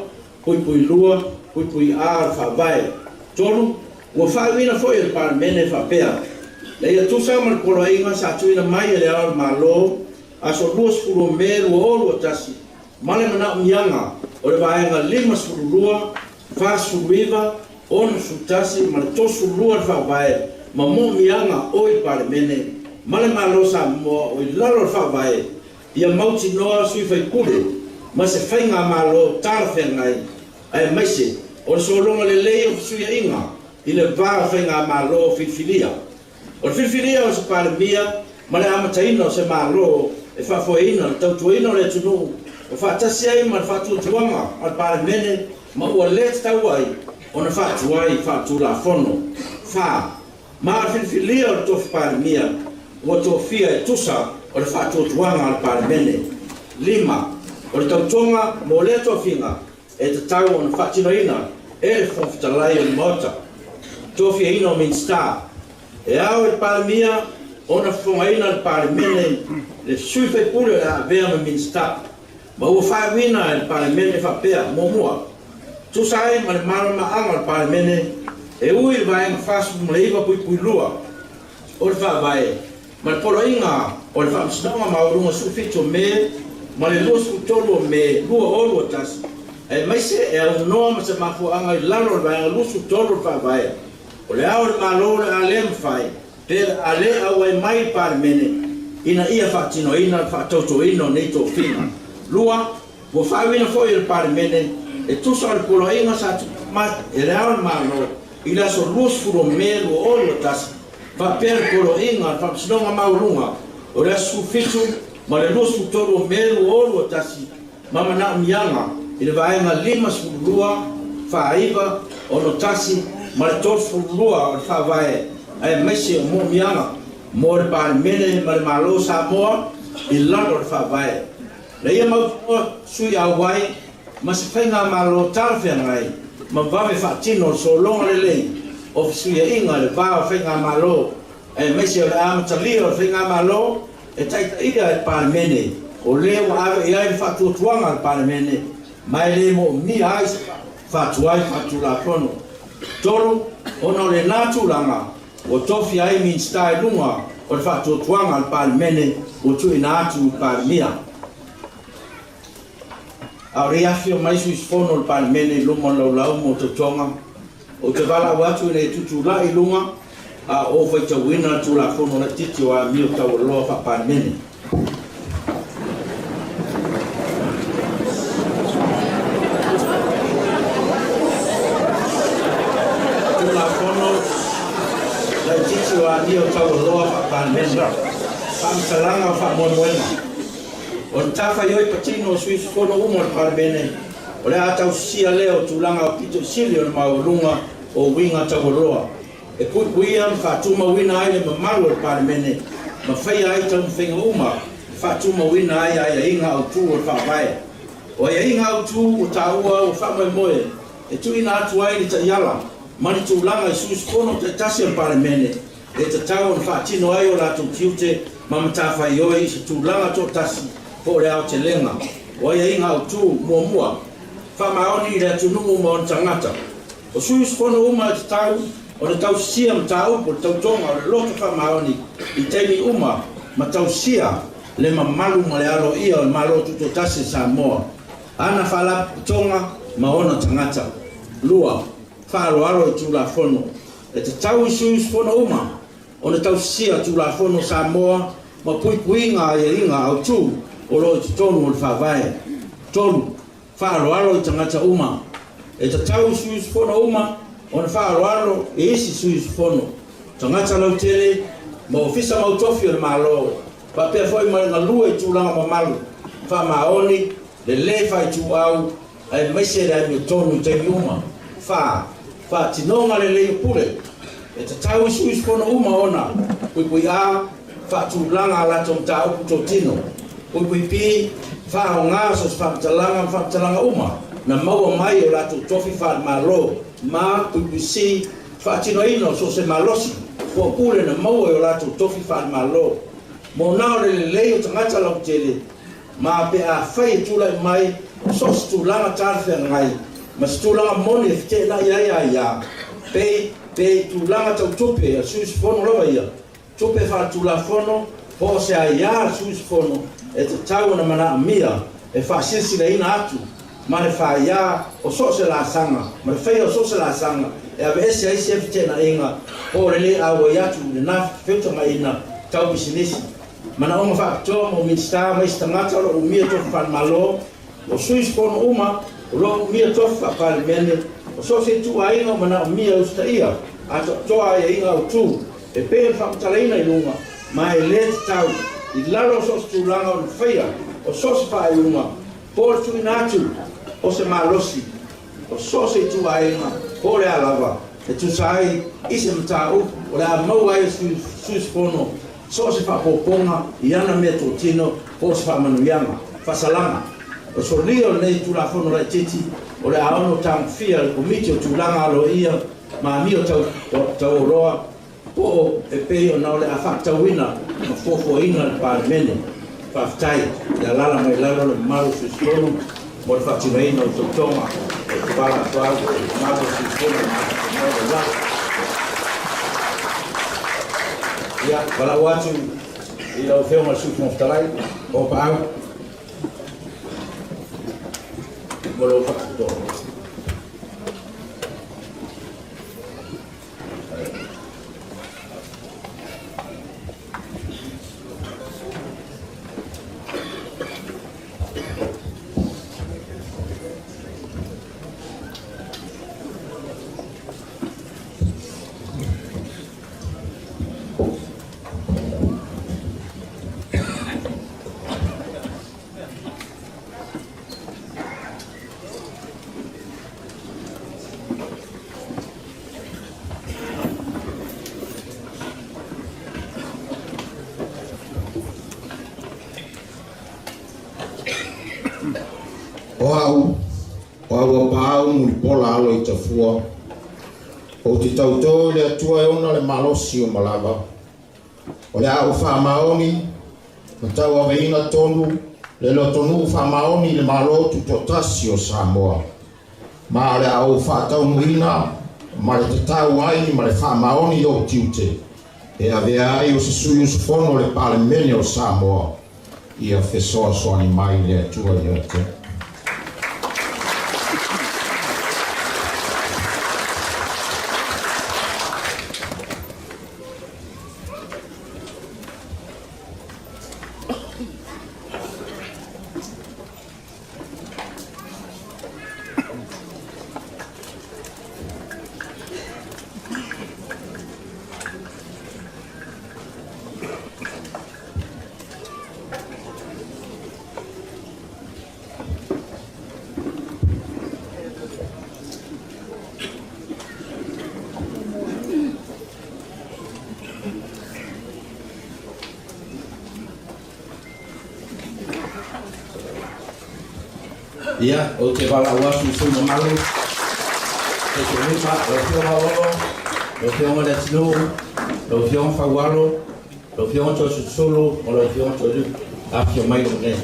Speaker 6: puipui 2, puipui A o le Faavae. 3, Ua faaiuina foi e le Palemene faapea, na ia tusa ma le poloaiga sa tuuina mai e le Ao o le Malo aso 20 o Me 2021 ma le manaomiaga o le Vaega 52, 49, 61 ma le 32 o le Faavae ma moomiaga o i Palemene ma le Malo Samoa o i lalo o le Faavae ia mautinoa sui faipule ma se faigamalo talafeagai aemaise o le sologa lelei o fesuiaiga i le va o faigamalo filifilia. O le filifilia o se Palemia ma le amataina o se Malo e faafoeina le tautuaina o le atunuu o faatasi ai ma le faatuatuaga a le Palemene ma ua le tatau ai ona faatuai faaletulafono. 4. Ma o le filifilia o le tofi Palemia ua tofia e tusa o le faatuatuaga a le Palemene. 5. O le tautoga mo lea tofiga e tatau ona faatinoina e le Fofoga Fetalai o le Maota. Tofiaina o Minisita. E ao i le Palemia ona fofogaina le Palemene le sui faipule o le a avea ma Minisita, ma ua faaiuina e le Palemene faapea, Muamua, tusa ai ma le malamalamaaga o le Palemene e ui i le Vaega 49.2 o le Faavae ma le Poloaiga o le Faamasinoga Maualuga 17 o Me ma le 23 o Me 2021, aemaise e aunoa ma se mafuaaga i lalo o le Vaega 23 o le Faavae, o le Ao o le Malo o le a le mafai pe le a le auai mai i le Palemene ina ia faatinoina le faatautoina o nei tofiga. 2, Ua faauiina foi e le Palemene e tusa o le poloaiga sa tuuina mai e le Ao o le Malo i le aso 20 o Me 2021 faapea le poloaiga a le Faamasinoga Maualuga o le aso 17 ma le 23 o Me 2021 ma manaomiaga i le Vaega 52, 49, 61 ma le 32 o le Faavae aemaise o moomiaga mo le Palemene ma le Malo o Samoa i lalo o le Faavae. Na ia mautinoa sui auai ma se faigamalo talafeagai ma vave faatino le sologa lelei o fesuiaiga i le va o faigamalo aemaise o le amatalia o le faigamalo e taitaia e le Palemene o lea ua ave i ai le faatuatuaga a le Palemene ma e le moomia ai se faatuai faaletulafono. 3, Ona o lena tulaga ua tofia ai Minisita i luga o le faatuatuaga a le Palemene ua tuuina atu i le Palemia. A o le i afifio mai sui usufono o le Palemene i luma o le laulau mo tautoga, ou te valaau atu ina ia tutulai i luga a o ou faitauina le Tulafono Laitiiti o Amio Taualoa Faa-Palemene. Tulafono Laitiiti o Amio Taualoa Faa-Palemene, Faamatalaga o Faamoemoega. O le matafaioi patino o sui usufono uma o le Palemene, o le a tausisia lea o tulaga aupito sili ona maualuga. o uiga taualoa e puipuia ma faatumauina ai le mamalu o le Palemene ma faia ai taumafaiga uma e faatumauina ai aiaiga autu o le Faavae. O aiaiga autu ua taua ua faamoemoe e tuuina atu ai le taiala ma ni tulaga i sui usufono taitasi o le Palemene e tatau ona faatino ai o latou tiute ma matafaioi i se tulaga toatasi po o le aotelega o aiaiga autu. Muamua, faamaoni i le atunuu ma ona tagata. O sui usufono uma e tatau ona tausisia mataupu o le tautoga o le loto faamaoni i taimi uma ma tausia le mamalu ma le aloaia o le Malo Tutoatasi o Samoa, ana faalapotopotoga ma ona tagata. 2, Faaaloalo i Tulafono. E tatau i sui usufono uma ona tausisia Tulafono o Samoa ma puipuiga aiaiga autu o lo o i totonu o le Faavae. 3, Faaaloalo i tagata uma. E tatau i sui usufono uma ona faaaloalo i isi sui usufono, tagata lautele ma ofisa mautofi o le Malo, faapea foi ma le galue i tulaga mamalu, faamaoni, le lē faituau aemaise le amiotonu i taimi uma. 4. Faatinoga lelei o pule. E tatau i sui usufono uma ona, puipui A, faatulaga a latou mataupu totino, puipui B, faaaoga so o se faamatalaga ma faamatalaga uma na maua mai i o latou tofi faale-Malo, ma, puipui C, faatinoina o so o se malosi po o pule na maua i o latou tofi faale-Malo. Mo na o le lelei o tagata lautele, Ma pe afai e tulai mai so o se tulaga talafeagai ma se tulaga moni e feteenai ai a ia, pei, pe i tulaga tau tupe a le sui usufono lava ia, tupe faaletulafono po o se aia a le sui usufono e tatau ona manaomia e faasilasilaina atu ma le faia o so o se laasaga ma le faia o so o se laasaga e aveese ai sia feteenaiga po o le le auai atu i lena feutagaiga tau pisinisi. Manaoga faapitoa mo Minisita ma isi tagata o lo o umia tofi faale-Malo, o sui usufono uma o lo o umia tofi faa-Palemene, o so o se ituaiga o manaomia e usitaia atoatoa aiaiga autu e pei ona faamatalaina i luga, ma e le tatau, i lalo o so o se tulaga ona faia o so o se faaiuga po o le tuuina atu o se malosi o so o se ituaiga po o le a lava e tusa ai i se mataupu o le a maua ai e sui usufono So o se faaopoopoga i ana meatotino po o se faamanuiaga, faasalaga. O solia o lenei Tulafono Laitiiti o le a ono tagofia e le Komiti o Tulaga Aloaia ma Amio Taualoa po o e pei ona o le a faatatauina ma fuafuaina e le Palemene. Faafetai i alaala mai lalo le mamalu o sui usufono mo le faatinoina o tautoga o te pala atu au i le mamalu o sui usufono ma lalo. Ia, valaau atu i lau Afioga i le Sui Fofoga Fetalai, o Paau, mo lou faatotoa.
Speaker 7: O au, o au Apaau Mulipola alo i Tafua, ou te tautō i le Atua e ona le malosi o malava. O le a ou faamaoni ma tauaveina tonu le lotonuu faamaoni i le Malo Tutoatasi o Samoa. Ma o le a ou faataunuuina ma le tatau ai ma le faamaoni i ou tiute e avea ai o se sui usufono o le Palemene o Samoa, ia fesoasoani mai le Atua ia te au.
Speaker 6: Ia, ou te valaau atu i sui mamalu, Taitaifono, lau Afioga Olo, lau Afioga Leatinuu, lau Afioga Faualo, lau Afioga Toeolesulusulu ma lau Afioga Toelupe, afifio mai lou nei.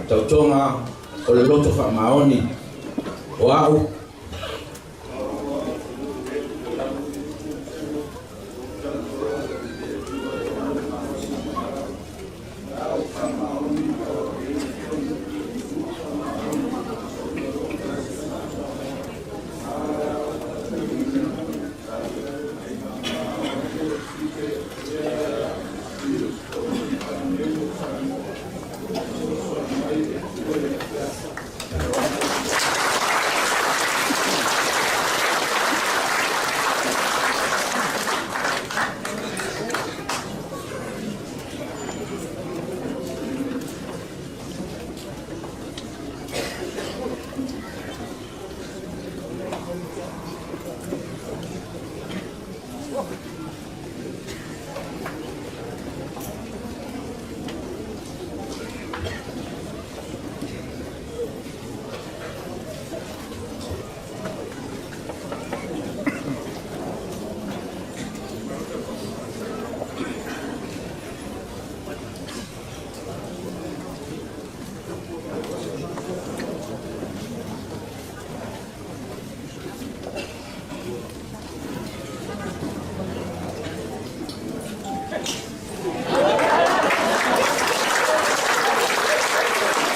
Speaker 6: Tautoga o le loto faamaoni o a'u.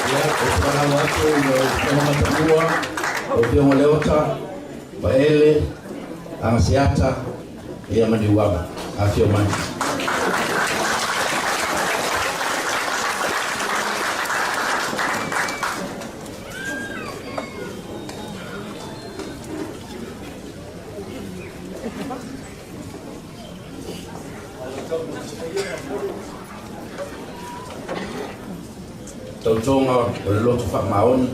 Speaker 6: Ia, ou te valaau atu i lau Afioga Matamua, lau Afioga Leota, Vaele, Agaseata, ia ma Niuava. Afifio mai. Tautoga o le loto faamaoni,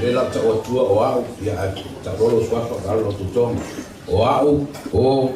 Speaker 6: le lau tau atua o au, ia ae tau lolo suafa o alo tautoga o au, o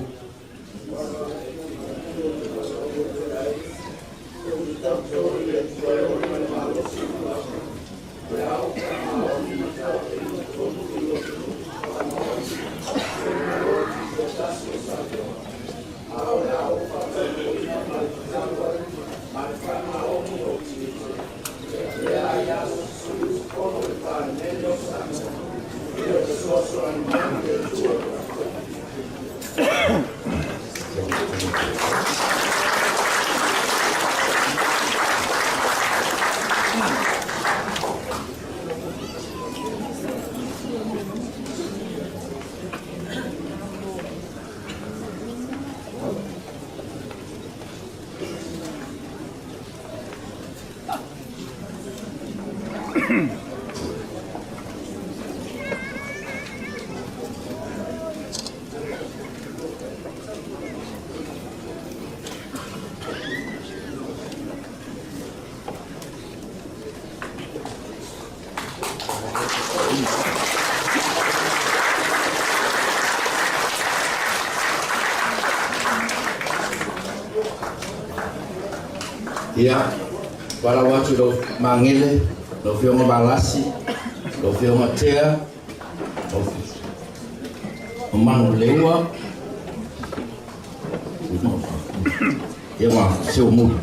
Speaker 6: Ia, valaau atu i lau Magele, lau Afioga Valasi, lau Afioga Tea, lau Manu Leua, ia ma Seumuli.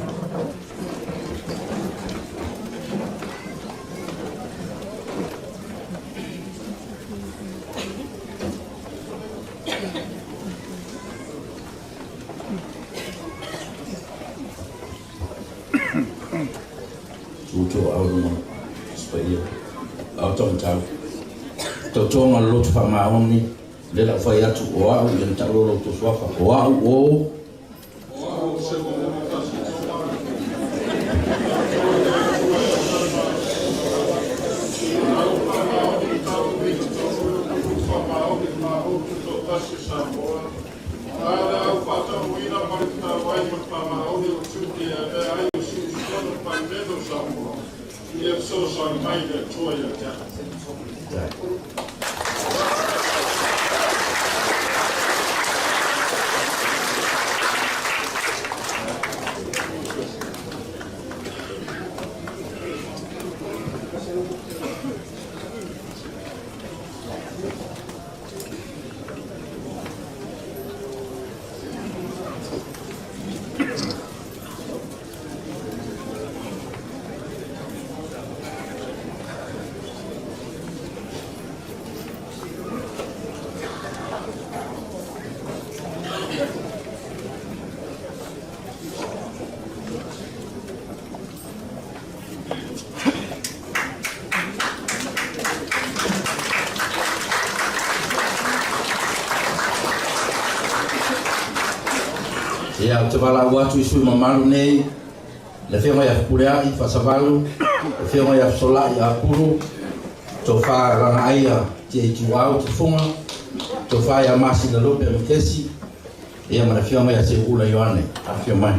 Speaker 6: Tutu au luma spaia au tau tautoga le loto faamaoni le lau fai atu o au ia na taulolo tou suafa o au o
Speaker 1: fesoasoani mai le Atua ia te au.
Speaker 6: Ia, ou te valaau atu i sui mamalu nei, le Afioga ia Fepuleai Faasavalu, le Afioga ia Fesolai Apulu, Tofa Lagaaia Tiaituau Tufuga, Tofa ia Masina Lupe Makesi, ia ma le Afioga ia Seuula Ioane. Afifio mai.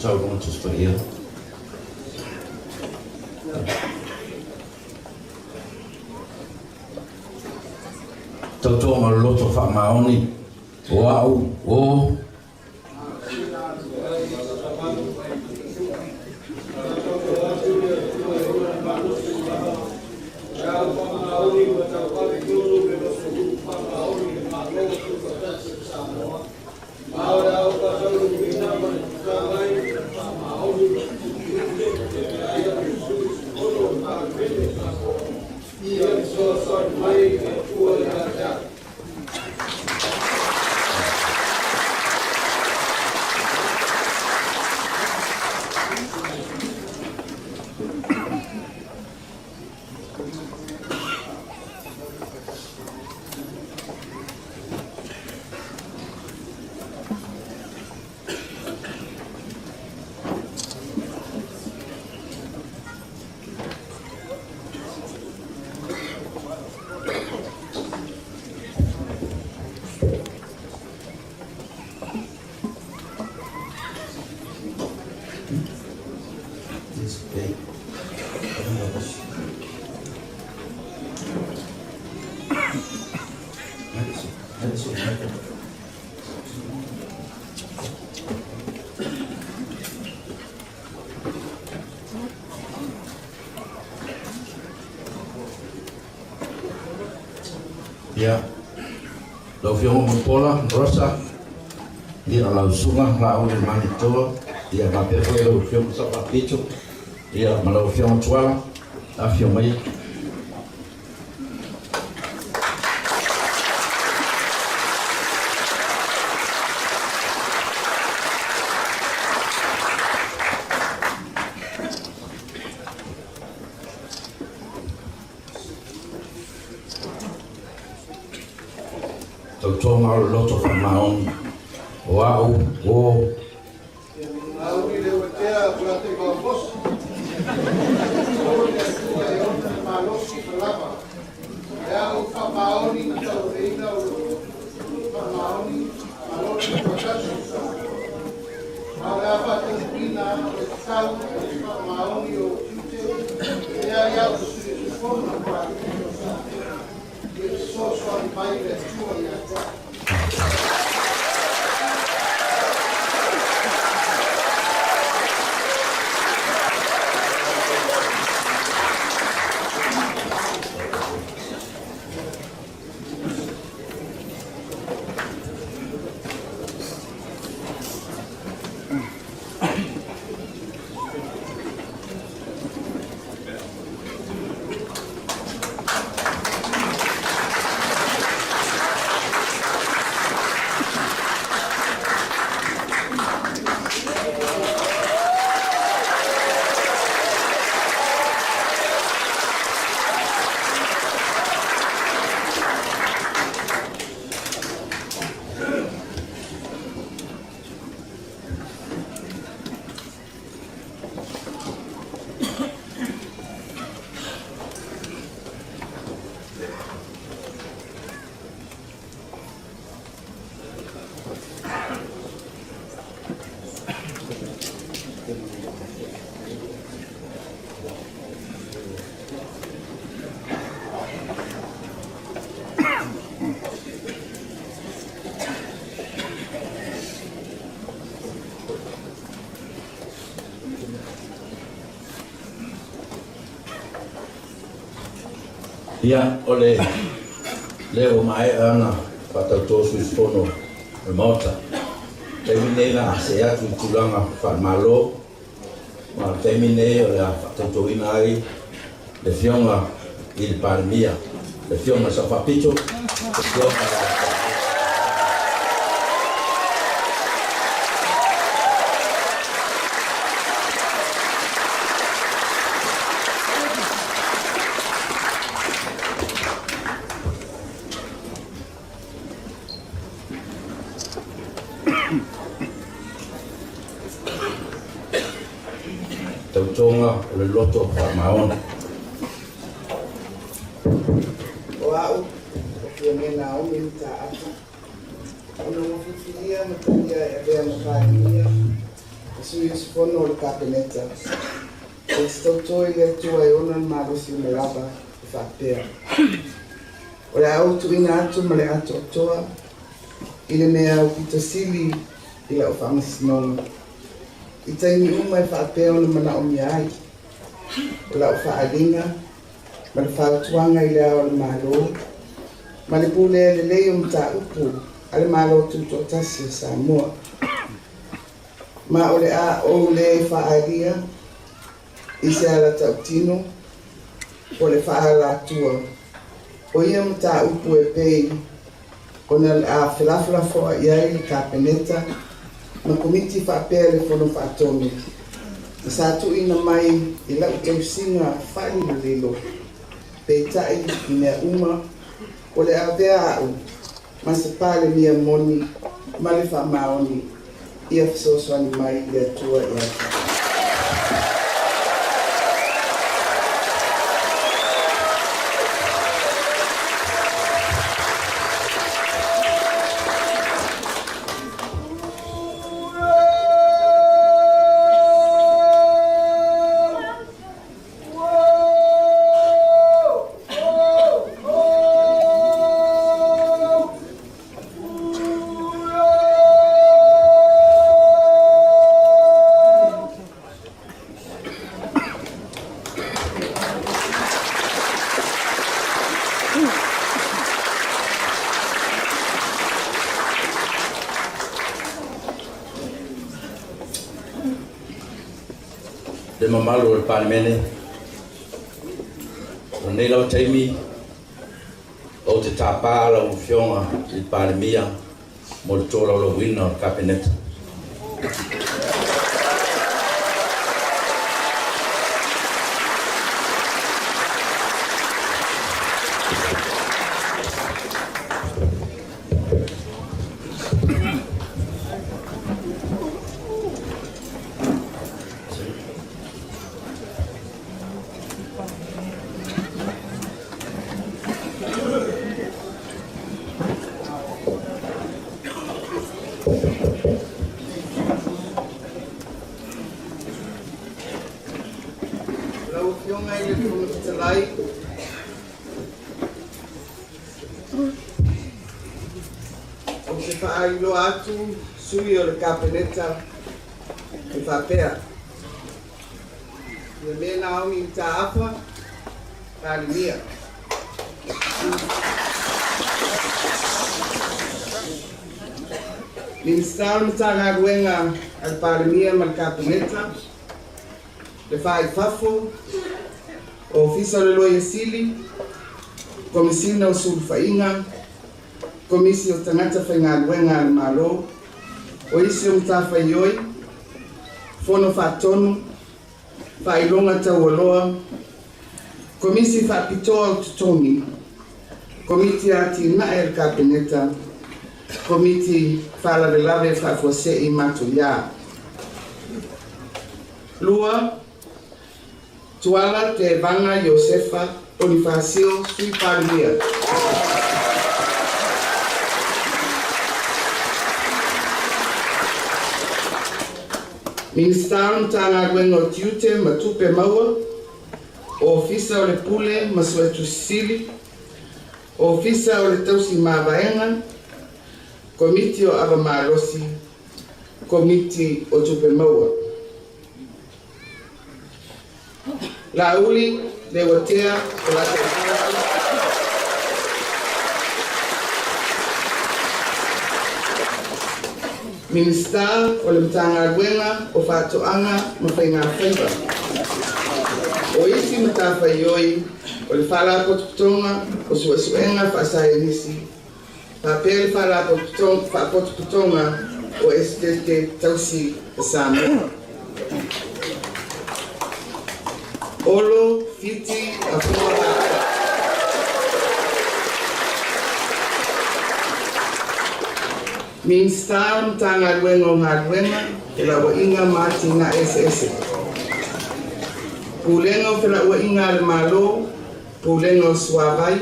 Speaker 6: Tau Tusi Paia. Tautoga o le loto faamaoni o au o Ia, lau Afioga Mulipola Rosa, ia lau Susuga Laauli Manitoa, ia faapea foi lau Afioga Safaapito, ia ma lau Afioga Tuala, afifio maia. Tautoga o le loto faamaoni o au o.
Speaker 2: Mauri le uatea o latou vaofosi. O le Atua e ona le malosi ma lava. E a ou faamaoni ma tauaveina o lo faamaoni ma lona tuatasi o Samoa. Ma o le a faataunuuina o le tatau o le faamaoni o ou tiute e ai au ma sui usufono o le Palemene o Samoa. Ia fesoasoani mai le Atua ia te au.
Speaker 6: Ia, o le lea ua maea ona faatautō sui usufono o le Maota. Taimi nei la see atu i tulaga faale-Malo, ma o le taimi nei o le a faatautōina ai le Afioga i le Palemia, le Afioga i le Sao Faapito, le Afioga ia Tautoga o le loto faamaoni.
Speaker 3: O a'u, o Fiame Naomi Mataafa, ona ua filifilia ma talia e avea ma Palemia ma sui usufono o le Kapeneta, ou te tauto i le Atua e ona le malosi uma lava e faapea, O le a ou tuuina atu ma le atoatoa i le mea aupito sili i lau faamasinoga, i taimi uma e faapea ona manaomia ai, o lau faaaliga ma le fautuaga i Le Ao o le Malo ma le pulea lelei o mataupu a le Malo Tutoatasi o Samoa. Ma o le a ou lē faaalia i se ala tautino po o le faaalatua o ia mataupu e pei ona o le a felafolafoa'i ai le Kapeneta ma Komiti faapea le Fono Faatonu ma sa tuuina mai i la'u tausiga faalilolilo, peitai i mea uma o le avea a'u ma se Palemia moni ma le faamaoni, ia fesoasoani mai le Atua ia te.
Speaker 6: Le mamalu o le Palemene, o lenei lava taimi ou te tāpā lau Afioga i le Palemia mo le tolaulauina o le Kapeneta.
Speaker 3: Lau Afioga i le Fofoga Fetalai, ou te faailoa atu sui o le Kapeneta e faapea, Ia me Naomi Mataafa, Palemia. Minisita o le Matagaluega a le Palemia ma le Kapeneta, le Va i Fafo, Ofisa o le Loia Sili, Komesina o Sulufaiga, Komisi o Tagata Faigaluega a le Malo, o isi o matafaioi, Fono Faatonu, Faailoga Taualoa, Komisi Faapitoa o Totogi, Komiti Atinae a le Kapeneta, Komiti Faalavelave Faafuasei Matuiā. 2. Tuala Tevaga Iosefa Ponifasio, Sui Palemia. Minisita o le Matagaluega o Tiute ma Tupe Maua, Ofisa o le Pule ma Suetusi Sili, Ofisa o le Tausi Mavaega, Komiti o Ava Malosi, Komiti o Tupe Maua. Laauli Leuatea Polataivao. Minisita o le Matagaluega o Faatoaga ma Faigafaiva. O isi matafaioi o le Faalapotopotoga o Suesuega Faasaienisi faapea le Faalapotopotoga o Esetete Tausi a Samoa. Olo Fiti Afoa. Minisita o le Matagaluega o Galuega, Felauaiga ma Atinae Eseese. Pulega o Felauaiga a le Malo, Pulega o Suavai,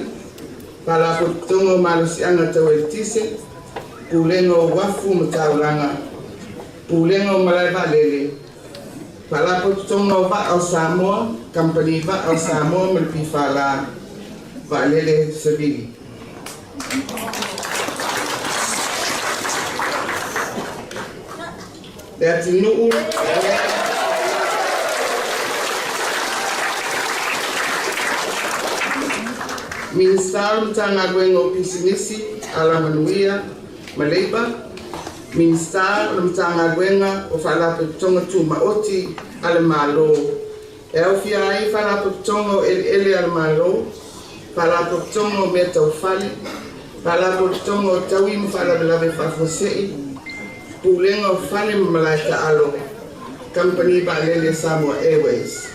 Speaker 3: Faalapotopotoga o Malosiaga Tau Eletise, Pulega o Uafu ma Taulaga, Pulega o Malae Vaalele, Faalapotopotoga o Vaa o Samoa, Kamupani Vaa o Samoa ma le PFL, Vaalele Savili. Le atunuu Minisita o le Matagaluega o Pisinisi, Alamanuia ma Leipa, Minisita o le Matagaluega o Faalapotopotoga Tumaoti a le Malo, e aofia ai Faalapotopotoga o Eleele a le Malo, Faalapotopotoga o Mea Tau Fale, Faalapotopotoga o Taui ma Faalavelave Faafuasei, Pulega o Fale ma Malae Taalo, Kamupani Vaalele Samoa Airways.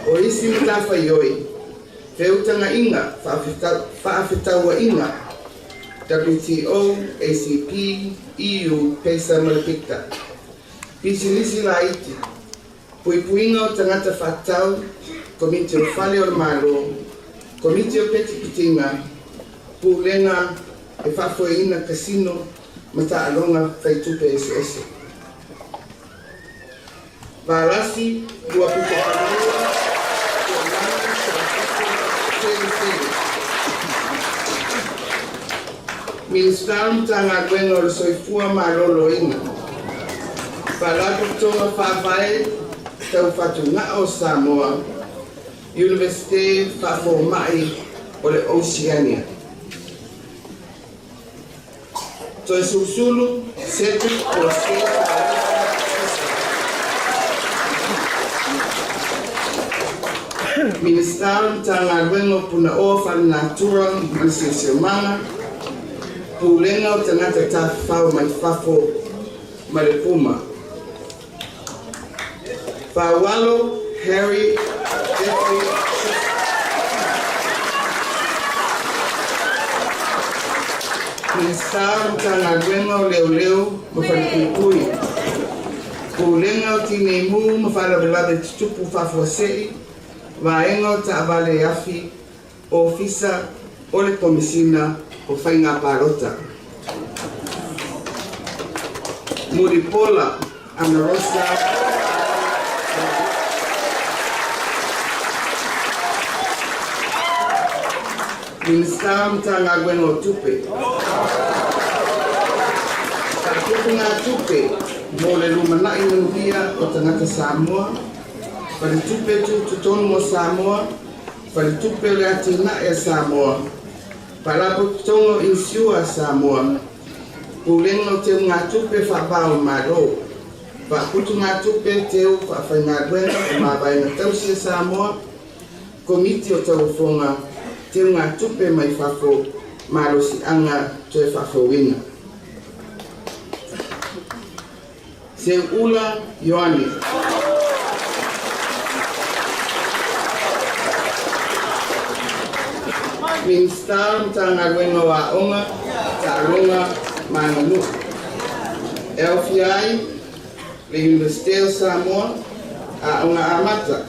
Speaker 3: O isi matafaioi, feutagaiga, faafetauaiga, WTO, ACP, EU, PESA ma le PICTA. Pisinisi laiti, puipuiga o tagata faatatau, Komiti o Fale o le Malo, Komiti o Petipetiga, Pulega e faafoeina kasino ma taaloga faitupe eseese. Valasi 2.2 Tuamaga Salafito Selesele. Minisita o le Matagaluega o le Soifua Maloloina, Faalapotopotoga Faavae Tau Fatugao o Samoa, Iunivesite Faafomai o le Oceania. Toesulusulu Cedric Jose Minisita o le Matagaluega o Punaoa Faalenatura ma le Siosiomaga, Pulega o Tagata Tafafao mai Fafo ma le Puma. Faualo Harry Jeffrey Schuster. Minisita o le Matagaluega o Leoleo ma Falepuipui, Pulega o Tinei Mu ma Faalavelave Tutupu Faafuasei, Vaega o Taavale Afi, Ofisa o le Komesina o Faiga Palota. Mulipola Anarosa Minisita o Matagaluega o Tupe. Faaputugatupe mo le lumanai manuia o tagata Samoa, Faletupe Tutotonu o Samoa, Faletupe o le Atinae a Samoa, Faalapotopotoga o Inisiua a Samoa, Pulega o Teugatupe Faava-o-Malo, Faaputugatupe Teu Faafaigaluega o Mavaega Tausi a Samoa, Komiti o Tauofoga, Teugatupe mai Fafo, Malosiaga Toe Faafouina. Seuula Ioane. Minisita o le Matagaluega o Aoga, Taaloga ma Aganuu. E aofia ai le Iunivesite o Samoa, Aoga Amata,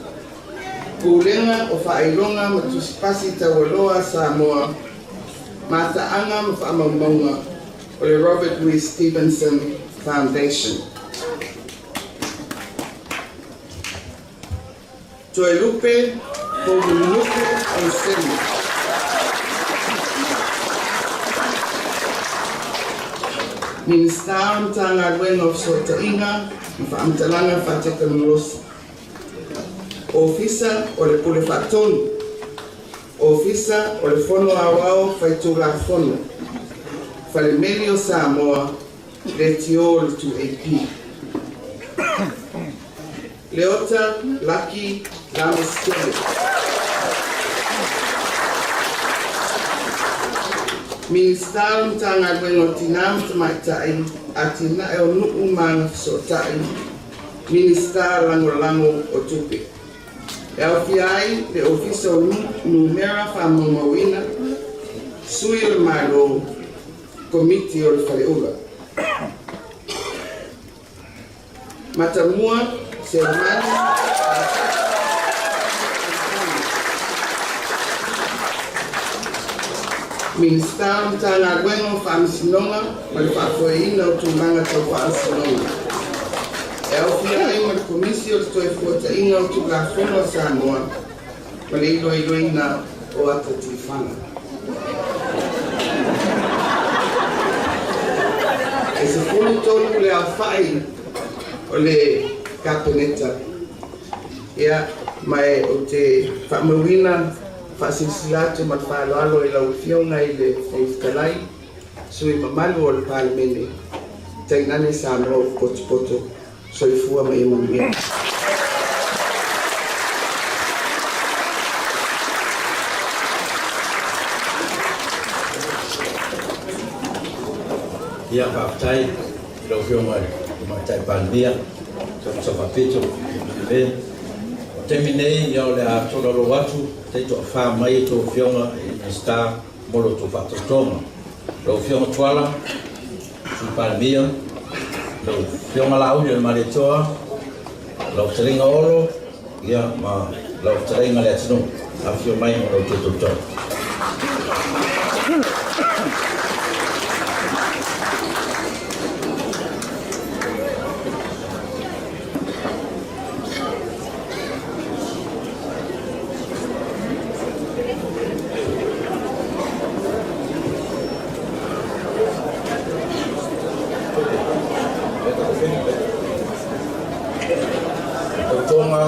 Speaker 3: Pulega o Faailoga ma Tusipasi Taualoa a Samoa, Mataaga ma Faamaumauga o le Robert Louis Stevenson Foundation. Toelupe Poumulinuku Auseni. Minisita o le Matagaluega o Fesootaiga ma Faamatalaga Faatekonolosi. Ofisa o le Pule Faatonu. Ofisa o le Fono Aoao Faitulafono, Fale Meli o Samoa, Leitio o le 2AP. Leota Laki Lamositele. Minisita o le Matagaluega o Tinā ma Tamaitai, Atinae o Nuu ma Agafesootai, Minisita Lagolago o Tupe. E aofia ai le Ofisa o Numera Faamaumauina, Sui o le Malo, Komiti o le Faleula. Matamua, Selemani Minisita o Matagaluega o Faamasinoga ma le Faafoeina o Tulaga Tau Faamasinoga. E aofia ai ma le Komisi o le Toefuataiga o Tulafono a Samoa ma le Iloiloina o Ata Tifaga. E 13 le aofai o le Kapeneta, ia, ma e ou te faamauina faasilasila atu ma le faaaloalo i lau Afioga i le Fofoga Fetalai, sui usufono mamalu o le Palemene, tainane Samoa ua potopoto. Soifua ma ia manuia.
Speaker 6: Ia, faafetai i lau Afioga i le Tamaitai Palemia, Sao Faapito, le O taimi nei, ia o le a tolaulau atu, taitoafa mai a outou Afioga i Minisita mo lo outou faatautoga. Lau Afioga Tuala, Sui Palemia, lau Afioga Laauli o le Malietoa, lau Fetalaiga Olo, ia ma lau Fetalaiga Leatinuu, afifio mai mo la outou tautoga. Tautoga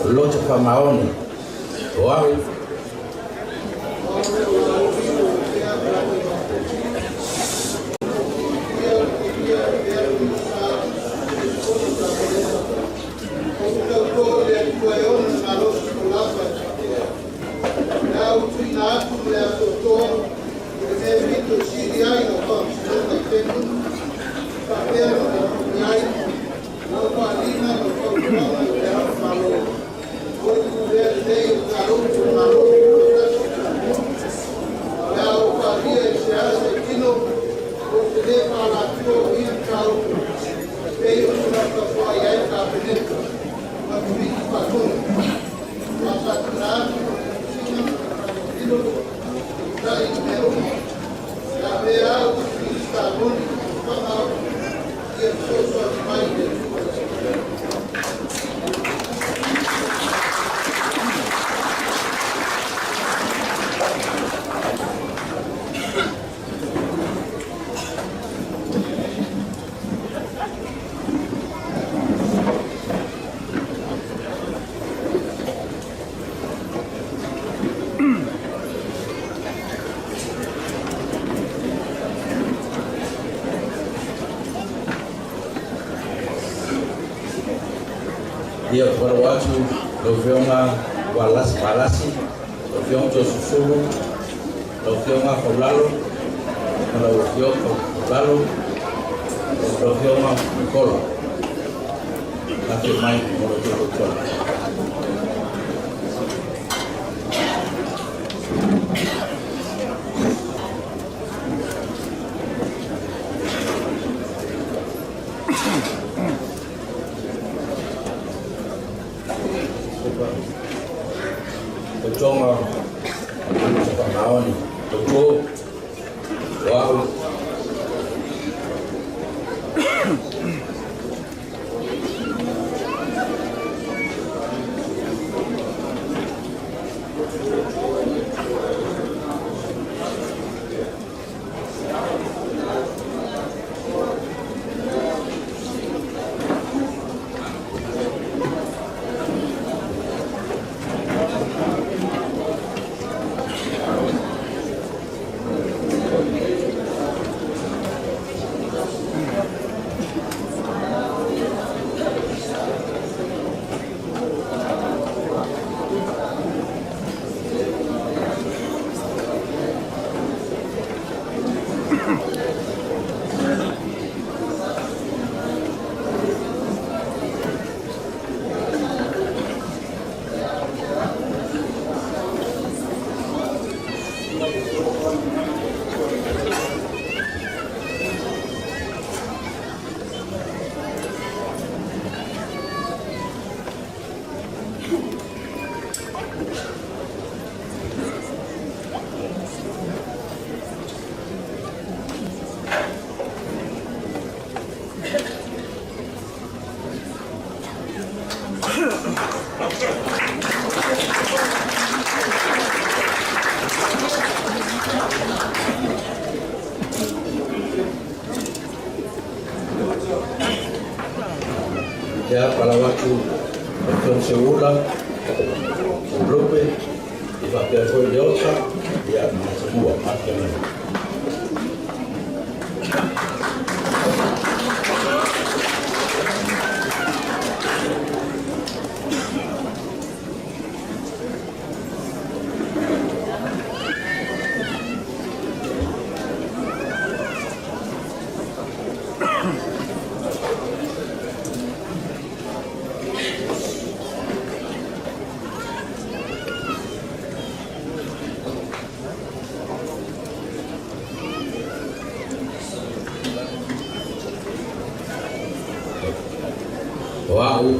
Speaker 6: loto faamaoni o au.
Speaker 2: Ou te tauto i le Atua e ona le malosi o lava e faatea. O le a ou tuuina atu ma le atoatoa i le mea e pito sili ai lau faamasinoga i taimi uma, faapea ona manaomia ai lau faaaliga ma lau fautuaga i le Ao o le Malo. O le pulea lelei o mataupu o le Malo Tutoatasi o Samoa. O le a ou faalia i se asa i tino, ou te lē paalatua o ia mataupu e pei ona tautapuai ai le Kapeneta ma Komiti Faatonu. Ua sa tuuina atu mo le Komesina Tilotilo i i mea uma. Ia avea au ma se Minisita moni ma faga ia fesoasoani mai le Atua i se taimi.
Speaker 6: Ia, ou te valaau atu lau Afioga Valasi Valasi, lau Afioga Toeolesulusulu, lau Afioga Faulalo ma lau Afioga Faulalo, lau Afioga Nicola. Afio mai mo lo outou tautoga. Tautoga faamaoni, tauto o au. Ia, palau atu Afioga Seuula, Lupe, i faapea foi Leota, ia, ma Asafua. Afifio mai. O au,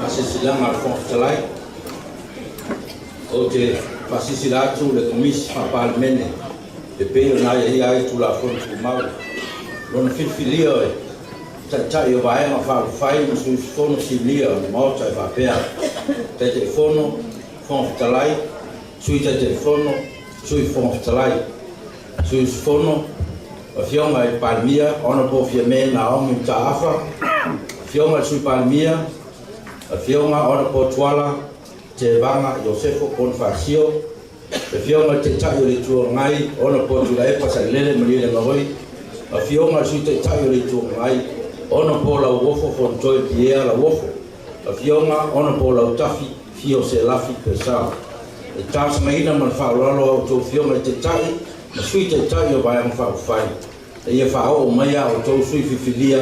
Speaker 6: Faasilasilaga a le Fofoga Fetalai. Ou te faasilasila atu le Komisi Faa-Palemene e pei ona aiaia ai Tulafono Tumau, lona filifilia o Taitai o Vaega Faaupufai ma Sui Usufono Sinia o le Maota e faapea, Taitaifono, Fofoga Fetalai, Sui Taitaifono, Sui Fofoga Fetalai, Sui Usufono, Afioga i le Palemia, Honourable Fiame Naomi Mataafa, Afioga i le Sui Palemia, Afioga Honourable Tuala Tevaga Iosefo Ponifasio, Afioga i le Taitai o le Itu Agai, Honourable Tuilaepa Sailele Malielegaoi, Afioga i le Sui Taitai o le Itu Agai, Honourable Lauofo Fonotoe Pierre Lauofo, Afioga Honourable Lautafi Fio Selafi Purcell. E talosagaina ma le faaaloalo a outou Afioga i Taitai ma Sui Taitai o Vaega Faaupufai ina ia faaoo mai a outou sui filifilia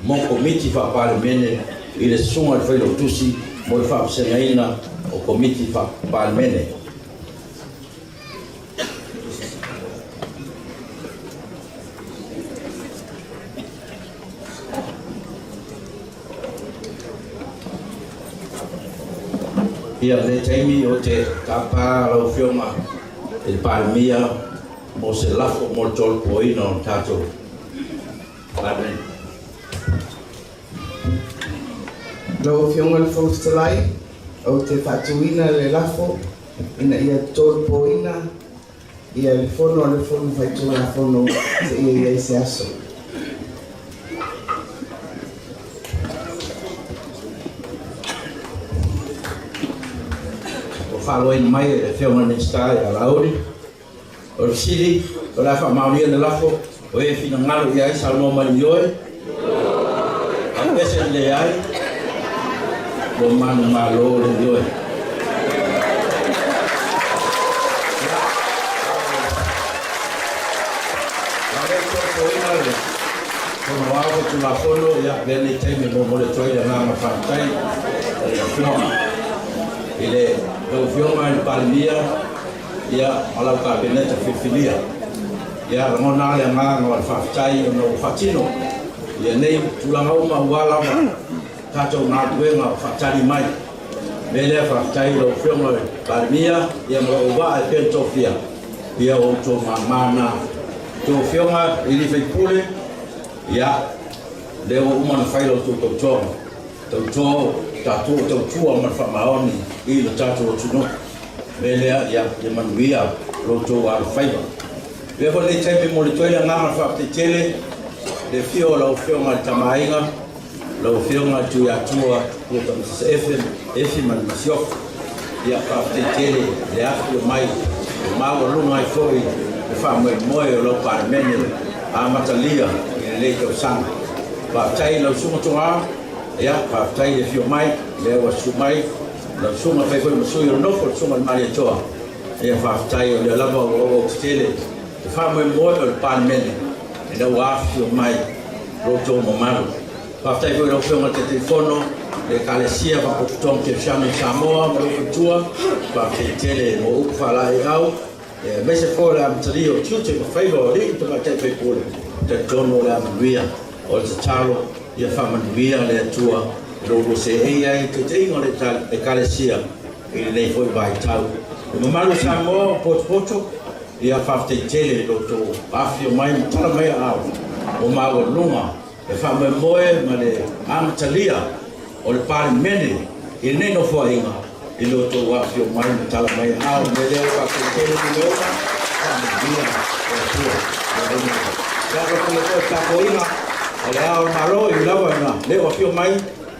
Speaker 6: mo Komiti Faa-Palemene i le Susuga i le Failautusi mo le Faavasegaina o Komiti Faa-Palemene. Ia lenei taimi ou te tapa lau Afioga i le Palemia mo se lafo mo le tolopoina o le tatou Palemene.
Speaker 3: Lau Afioga i le Fofoga Fetalai, ou te faatuina le lafo ina ia tolopoina ia le Fono a le Fono Faitulafono seia i ai se aso.
Speaker 6: Ua faaloaina mai e le Afioga i le Minisita ia Laauli. O le fesili, o le a faamaonia le lafo o e finagalo i ai saunoa mai i ioe? A pese i leai, ua manumalo le ioe. A o le tolopoina le Fono Aoao Faitulafono, ia, avea lenei taimi e momoli atu ai le agaga faafetai i le Afioga i le lau Afioga i le Palemia, ia, ma lau Kapeneta filifilia. Ia, lagona lava le agaga o le faafetai ona ua faatino ia nei tulaga uma aua lava tatou galuega o faatali mai. Mea lea faafetai i lau Afioga i le Palemia ia ma lou auvaa e pei ona tofia, ia o outou mama na. Tou Afioga i alii faipule, ia, lea ua uma ona fai la outou tautoga, tauto tatou o tautua ma le faamaoni i lo tatou atunuu. Mea lea, ia, ia manuia lo outou alofaiva. Avea foi lenei taimi e momoli atu ai le agaga o le faafetai tele i le afio o lau Afioga i le Tama a Aiga, lau Afioga i le Tuiatua Tupuola Tamasese Efe, Efi ma le Masiofo. Ia, faafetai tele i le afifio mai e maualuga ai foi le faamoemoe o lau Palemene amatalia i lenei tausaga. Faafetai i lau Susuga Toga, ia, faafetai le afio mai, lea ua susu mai lau Susuga fai foi ma sui o le nofo, le Susuga i le Malietoa. Ia, faafetai o lea lava ua auautetele le faamoemoe o le Palemene ina ua afifio mai lo outou mamalu. Faafetai foi i lau Afioga i le Taitaifono le Ekalesia Faapotopotoga Kerisiano i Samoa ma lou faletua. Faafetai tele mo upu faalaeiau, aemaise foi o le amatalia o tiute ma faiva o alii ma tamaitai faipule. Talitonu o le a manuia. O le tatalo ia faamanuia le Atua i lo oulua seei ai i le taitaiga o le Ekalesia i lenei foi vaitau. Le mamalu o Samoa o potopoto, ia faafetai tele i lo outou afifio mai ma tala mai aao ua maualuga le faamoemoe ma le amatalia o le Palemene i lenei Nofoaiga i lo outou afifio mai ma tala mai aao. O le mea lea, faafetai tele i le faamanuia le Atua. Ia, alofagia foi le tapuaiga a Le Ao o le Malo, e ui lava ina le o afio mai,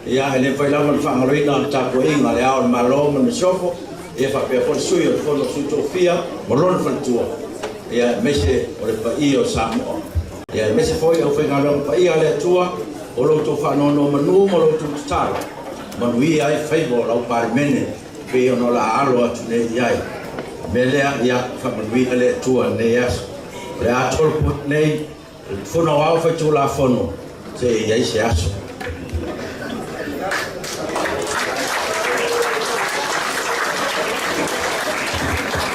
Speaker 6: ia, e le mafai lava ona faagaloina le tapuaiga a Le Ao o le Malo ma le Masiofo, ia faapea foi le Sui o le Fono a Sui Tofia ma lona faletua, ia, aemaise o le paia o Samoa. Ia, aemaise foi le aufaigaluega paia a le Atua o lo outou faanonomanu ma lo outou tatalo, manuia ai faiva o lau Palemene pei ona o le a alo atu nei i ai. O le mea lea, ia faamanuia le Atua i lenei aso. O le a tolopo atu nei le Fono Aoao Faitulafono seia i ai se aso.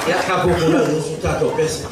Speaker 6: Ia, tatou tulai e usu tatou pese.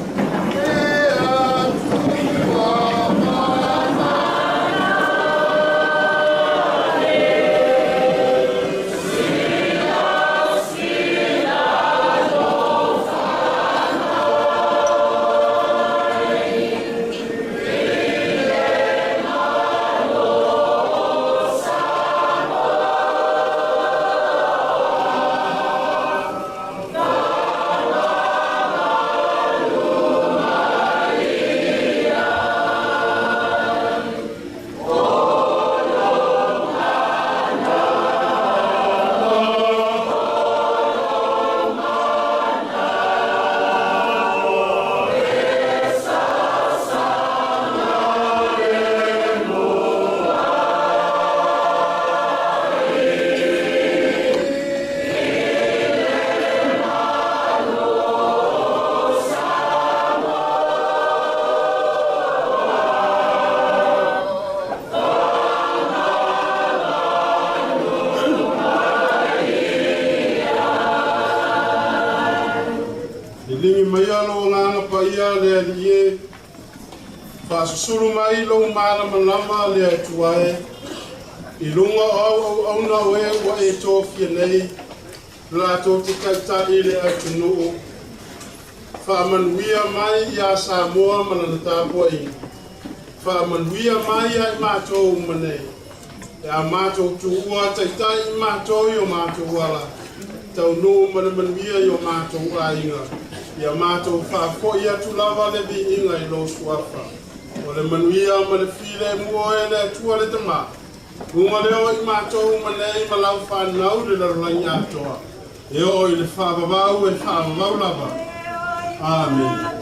Speaker 8: Liligi maia lou agaga paia le Alii e, faasusulu mai lou malamalama le Atua e, i luga o au auauna o e ua e tofia nei, latou te taitai i le atunuu. Faamanuia mai iā Samoa ma lana tapuaiga. Faamanuia mai ia i matou uma nei. E a matou tuua taitai i matou i o matou ala, taunuu ma le manuia i o matou aiga, ia matou faafoi atu lava le viiga i lou Suafa. O le manuia ma le filemu oe le Atua le Tama, luga lea o i matou uma nei ma lau fanau i le lalolagi atoa, e oo i le faavavau e faavavau lava. Amene.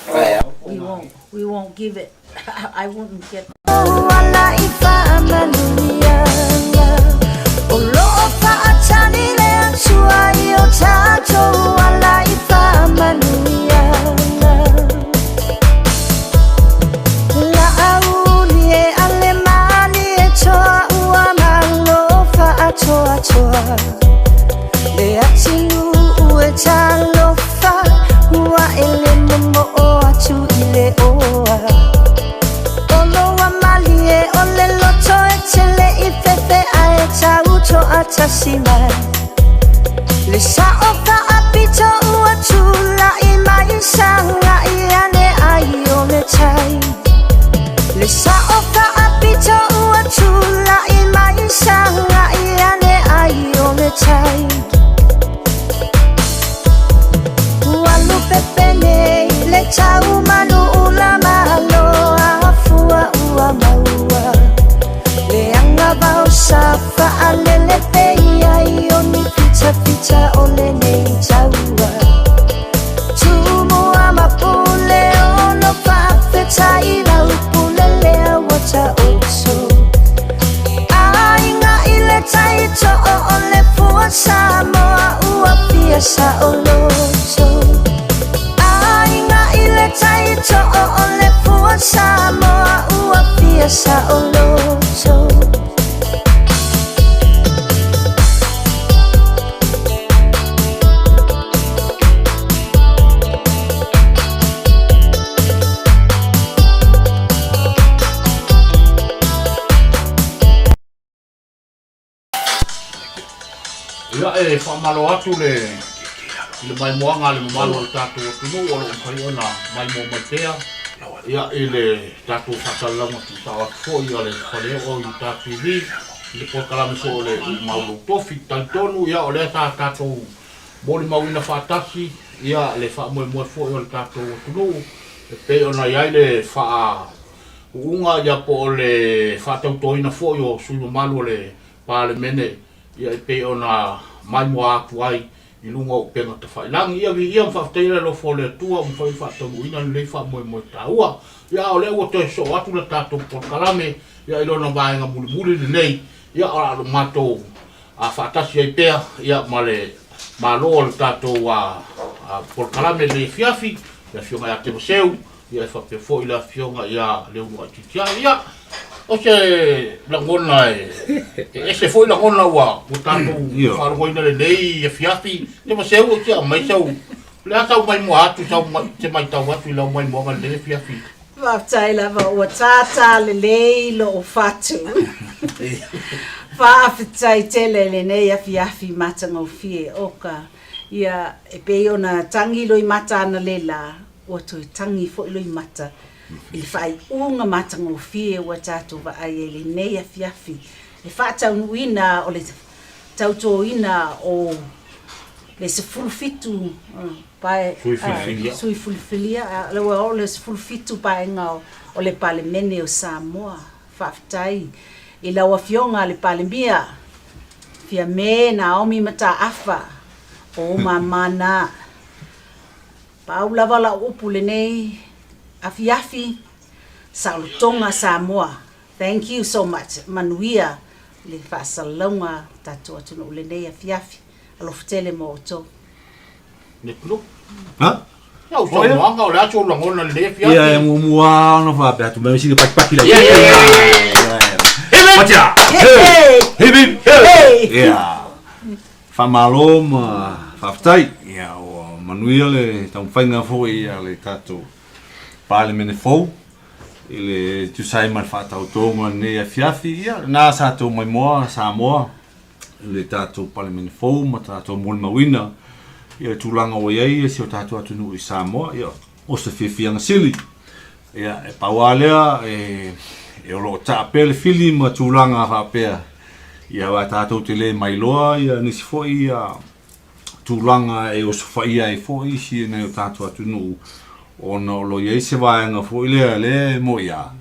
Speaker 9: We won't, we won't give it. I wouldn't get.
Speaker 10: Ia e faamalo atu le i le maimoaga a le mamalu o le tatou atunuu o lo o mafai ona maimoa mai pea ia i le tatou faasalalauga tuusao atu foi a le Faleoo i Utah TV i le polokalame foi o le Tumau Lou Tofi. Talitonu ia o lea sa tatou molimauina faatasi ia le faamoemoe foi o le tatou atunuu e pei ona i ai le faa u'uga ia po o le faatautoina foi o sui mamalu o le Palemene ia e pei ona maimoa atu ai i luga o upega tafailagi. Ia viia ma faafetaia le alofa o le Atua ua mafai ona faataunuuina lenei faamoemoe taua. Ia a o lea ua toe sosoo atu le tatou polokalame ia i lona vaega mulimuli lenei, ia o le a matou faatasi ai pea ia ma le Malo o le tatou polokalame i lenei afiafi, le Afioga ia Temaseu, Ia e faapea foi le Afioga ia Leuluaitiitiai. Ia, o se lagona e ese foi lagona ua tatou faalogoina lenei afiafi. Temaseu, se aumai sau, o le a sau maimoa atu, sau se matau atu i lau maimoaga i lenei afiafi.
Speaker 9: Faafetai lava ua tātā lelei lou fatu. Faafetai tele i lenei afiafi matagofie. Oka, ia, e pei ona tangi loimata analeila, Ua toe tangi foi loimata i le faaiuga matagofie ua tatou vaai ai i lenei afiafi, le faataunuuina o le tautoina o le 17 pae, sui filifilia, ua oo le 17 paega o le Palemene o Samoa. Faafetai i lau Afioga le Palemia, Fiame Naomi Mataafa, o ou mama na. Pau lava lau upu lenei afiafi saolotoga Samoa thank you so much manuia le faasalalauga tatou atunuu lenei afiafi alofa tele mo outou.
Speaker 10: Netlo. Ha? Ia o saunoaga o le a sou lagona i lenei afiafi.
Speaker 11: Ia e muamua lava ona faapea atu mai sina pakipaki laitiiti. Watia! Hip hip! Ia. Faamalo ma faafetai. Ia ua manuia le taumafaiga foi a le tatou Palemene fou i le tusa ai ma le faatautoga i lenei afiafi. Ia lena sa tou maimoa Samoa i le tatou Palemene fou ma tatou molimauina ia le tulaga ua i ai si o tatou atunuu i Samoa. Ia o se fiafiaga sili. Ia e pau lava lea e o lo o taa pea le fili ma tulaga faapea Ia aua tatou te le mailoa ia nisi foi ia tulaga e osofaia ai foi isi nai o tatou atunuu ona o lo o i ai se vaega foi lea lea e moi a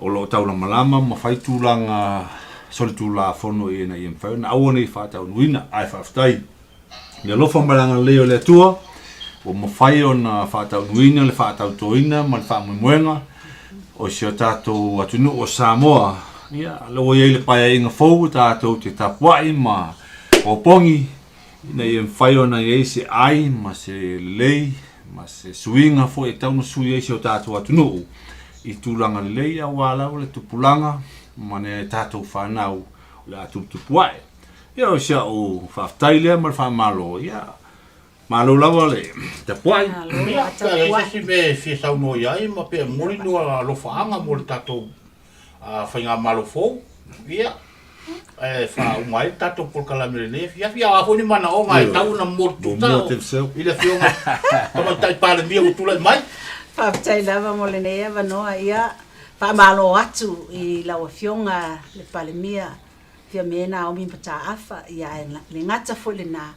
Speaker 11: o lo o taulamalama ma fai tulaga solitulafono ina ia mafai ona aua ne i faataunuuina. Ae faafetai i le alofa ma le agalelei o le Atua. Ua mafai ona faataunuuina le faatautoina ma le faamoemoega o si o tatou atunuu o Samoa. Ia, o lea ua i ai le paeaiga fou e tatou te tapuai ma opogi ina ia mafai ona i ai se ai ma se lelei ma se suiga foi e tatau ona sui ai si o tatou atunuu i tulaga lelei aua lava le tupulaga ma nai a tatou fanau o le a tuputupu ae. Ia o si au faafetai lea ma le faamalo, ia malo lava le tapuai.
Speaker 10: Ia, pe a i ai se isi mea e fia saunoa i ai ma pe momoli ni alofaaga mo le tatou Faigamalo fou, ia, e faauma ai le tatou polokalame i lenei afiafi. A o a foi ni manaoga e tau ona momoli tuusao i le Afioga Tamaitai Palemia ua tulai mai.
Speaker 9: Faafetai lava mo lenei avanoa. Ia, faamalo atu i lau Afioga le Palemia, Fiame Naomi Mataafa, ia ae le gata foi lena,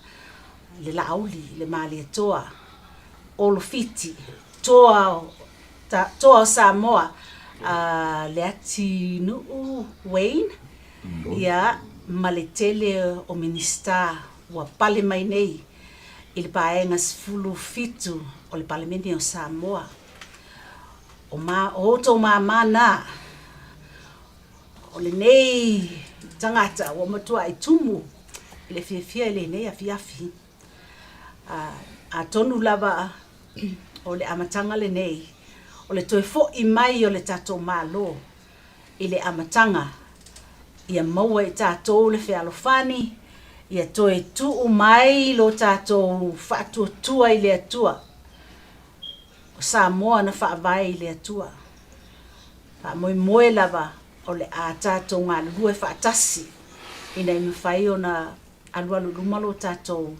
Speaker 9: le Laauli, le Malietoa, Olo Fiti, Toa Toa o Samoa, Leatinuu Wayne, ia, ma le tele o Minisita ua pale mai nei i le Paega 17 o le Palemene o Samoa. O ma, o outou māmā na, o lenei tagata ua matuai tumu i le fiafia i lenei afiafi. Atonu lava o le amataga lenei o le toe fo'i mai o le tatou Malo i le amataga ia maua e tatou le fealofani, ia toe tuu mai lo tatou faatuatua i le Atua. O Samoa na faavae i le Atua. Faamoemoe lava o le a tatou galulue faatasi ina ia mafai ona alualu i luma lo tatou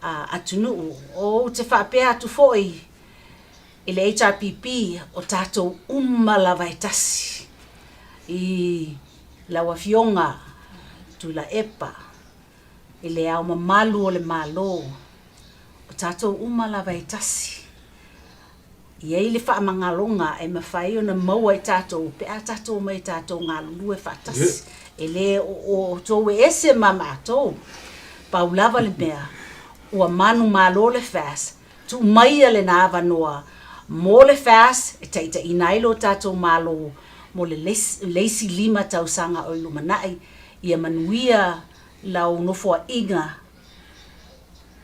Speaker 9: atunuu. Ou te faapea atu foi i le HRPP, o tatou uma lava e tasi i lau Afioga Tuilaepa, i le Ao Mamalu o le Malo, o tatou uma lava e tasi. I ai le faamagaloga e mafai ona maua e tatou pe a tatou omai e tatou galulue faatasi. E le o outou e ese ma matou. Pau lava le mea, ua manumalo le FAST, tuu maia lena avanoa mo le FAST e taitaiina ai lo tatou Malo mo le isi 5 tausaga o i lumanai. Ia manuia lau nofoaiga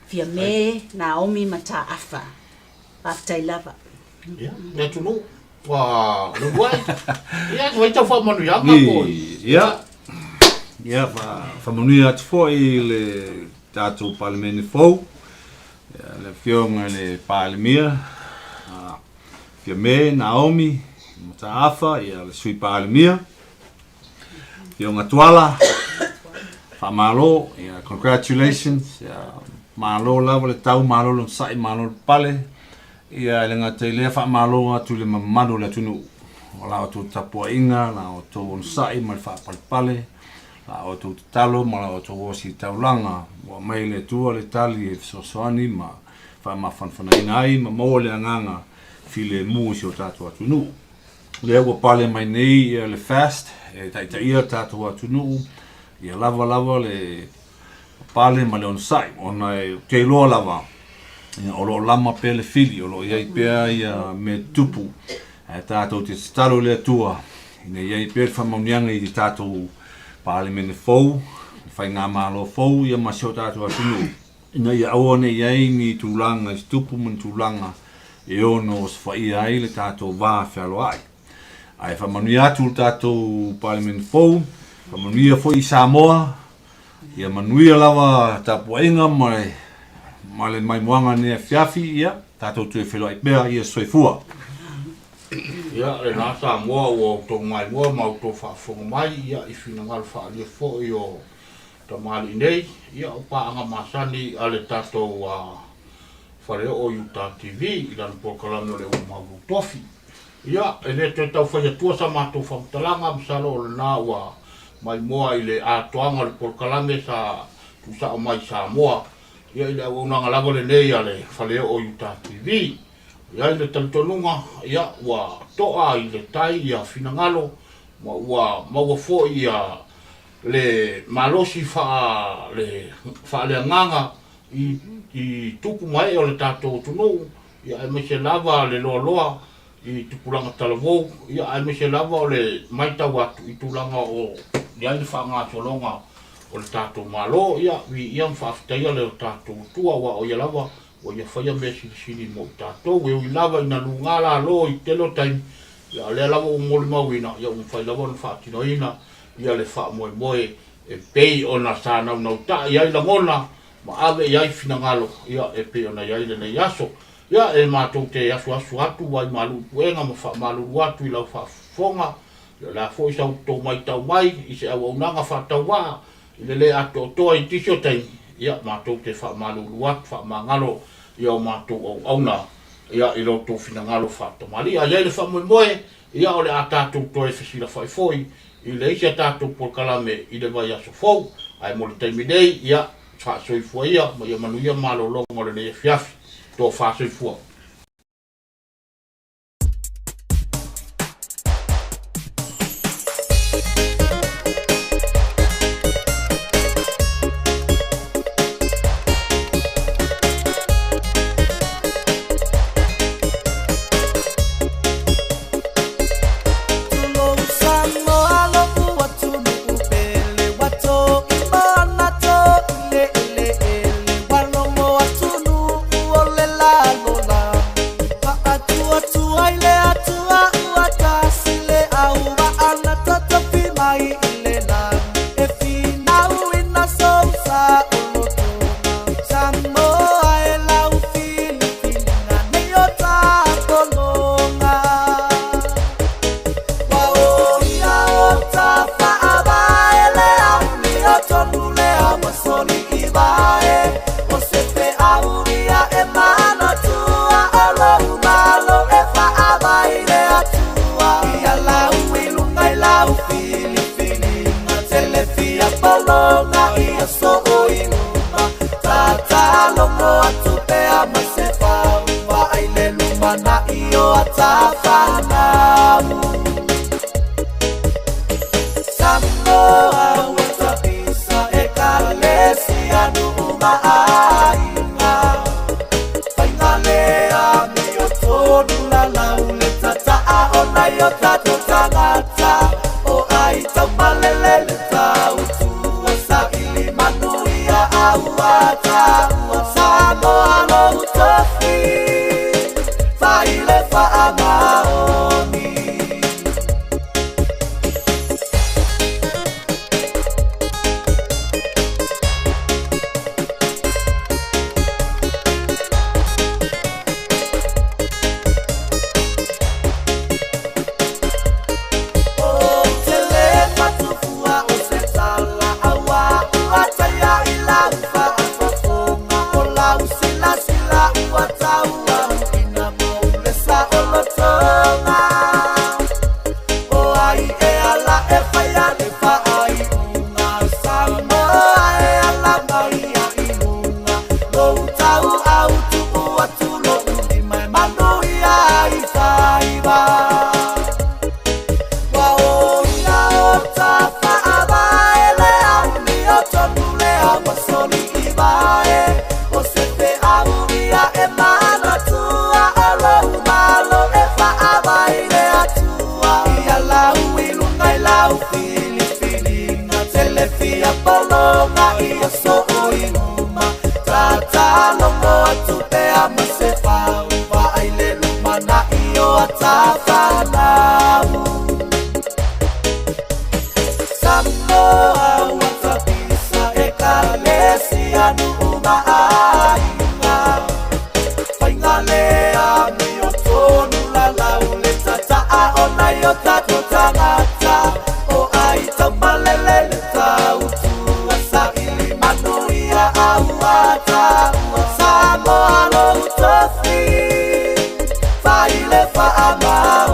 Speaker 9: Fiame, Naomi Mataafa. Faafetai lava.
Speaker 10: Ia, le atunuu, ua leuluai. Ia, ua i tau faamanuiaga po.
Speaker 11: Ia, ia, faamanuia atu foi i le tatou Palemene fou, ia, le Afioga i le Palemia, Fiame, Naomi, Mataafa, ia, le Sui Palemia, Afioga Tuala, faamalo, ia, congratulations, ia, malo lava le tau, malo le onosai, malo le pale, ia, e le gata i lea, faamalo atu i le mamalu o le atunuu, o la outou tapuaiga, la outou onosai ma le faapalepale, la outou tatalo ma la outou ositaulaga, ua aumai e le Atua le tali e fesoasoani ma faamafanafanaina ai ma maua le agaga filemu i si o tatou atunuu. Lea ua pale mai nei le FAST e taitaia le tatou atunuu, ia lava lava le pale ma le onosai, ona ou te iloa lava o lo o lama pea le fili, o lo o i ai pea ia mea tutupu, ae tatou te tatalo i le Atua ina ia i ai pea le faamanuiaga i le tatou Palemene fou, le Faigamalo fou ia ma si o tatou atunuu. Ina ia aua ne i ai ni tulaga i se tupu ma ni tulaga e ono osofaia ai le tatou va fealoai. Ae faamanuia atu le tatou Palemene fou, faamanuia foi i Samoa, ia manuia lava tapuaiga ma le, ma le maimoaga nei afiafi, ia tatou toe feiloai pea, ia soifua.
Speaker 10: Ia, lena Samoa ua outou maimoa ma outou faafofoga mai, ia, i finagalo faaalia foi o Tamalii nei, ia o paaga masani a le tatou Faleoo i Uta TV i lana polokalame o le Ua Maulu Tofi. Ia, e le toe tau fai atua sa matou faamatalaga, masalo o lena ua maimoa i le atoaga o le polokalame sa tuusao mai i Samoa, ia i le auaunaga lava lenei a le Faleoo i Uta TV. E i ai le talitonuga, ia, ua toa i le tai ia finagalo ma ua maua foi ia le malosi faaleagaga i i tupu ma ee o le tatou atunuu, ia aemaise lava le loaloa i tupulaga talavou, ia aemaise lava o le matau atu i tulaga o i ai le faagasologa o le tatou Malo. Ia viia ma faafetaia le tatou Atua aua o ia lava ua ia faia mea silisili mo i tatou. E ui lava ina luga lalo i tele o taimi, ia o lea lava ua molimauina, ia ua mafai lava ona faatinoina ia le faamoemoe e pei ona sa naunautai ai lagona ma ave i ai finagalo, ia e pei ona i ai lenei aso. Ia e matou te asuasu atu vaimalu i puega ma faamalulu atu i lau faafofoga, ia o le a foi sa outou matau mai i se auaunaga faatauvaa i le le atoatoa i tisi o taimi, ia matou te faamalulu atu, faamagalo ia o matou auauna ia i lo outou finagalo faatamalii. A i ai le faamoemoe, ia o le a tatou toe fesilafai foi i le isi a tatou polokalame i le vaiaso fou. Ae mo le taimi nei, ia faasoifua ia ma ia manuia malologa o lenei afiafi. Tofa soifua.
Speaker 12: Samoa lo utofi, faile faama.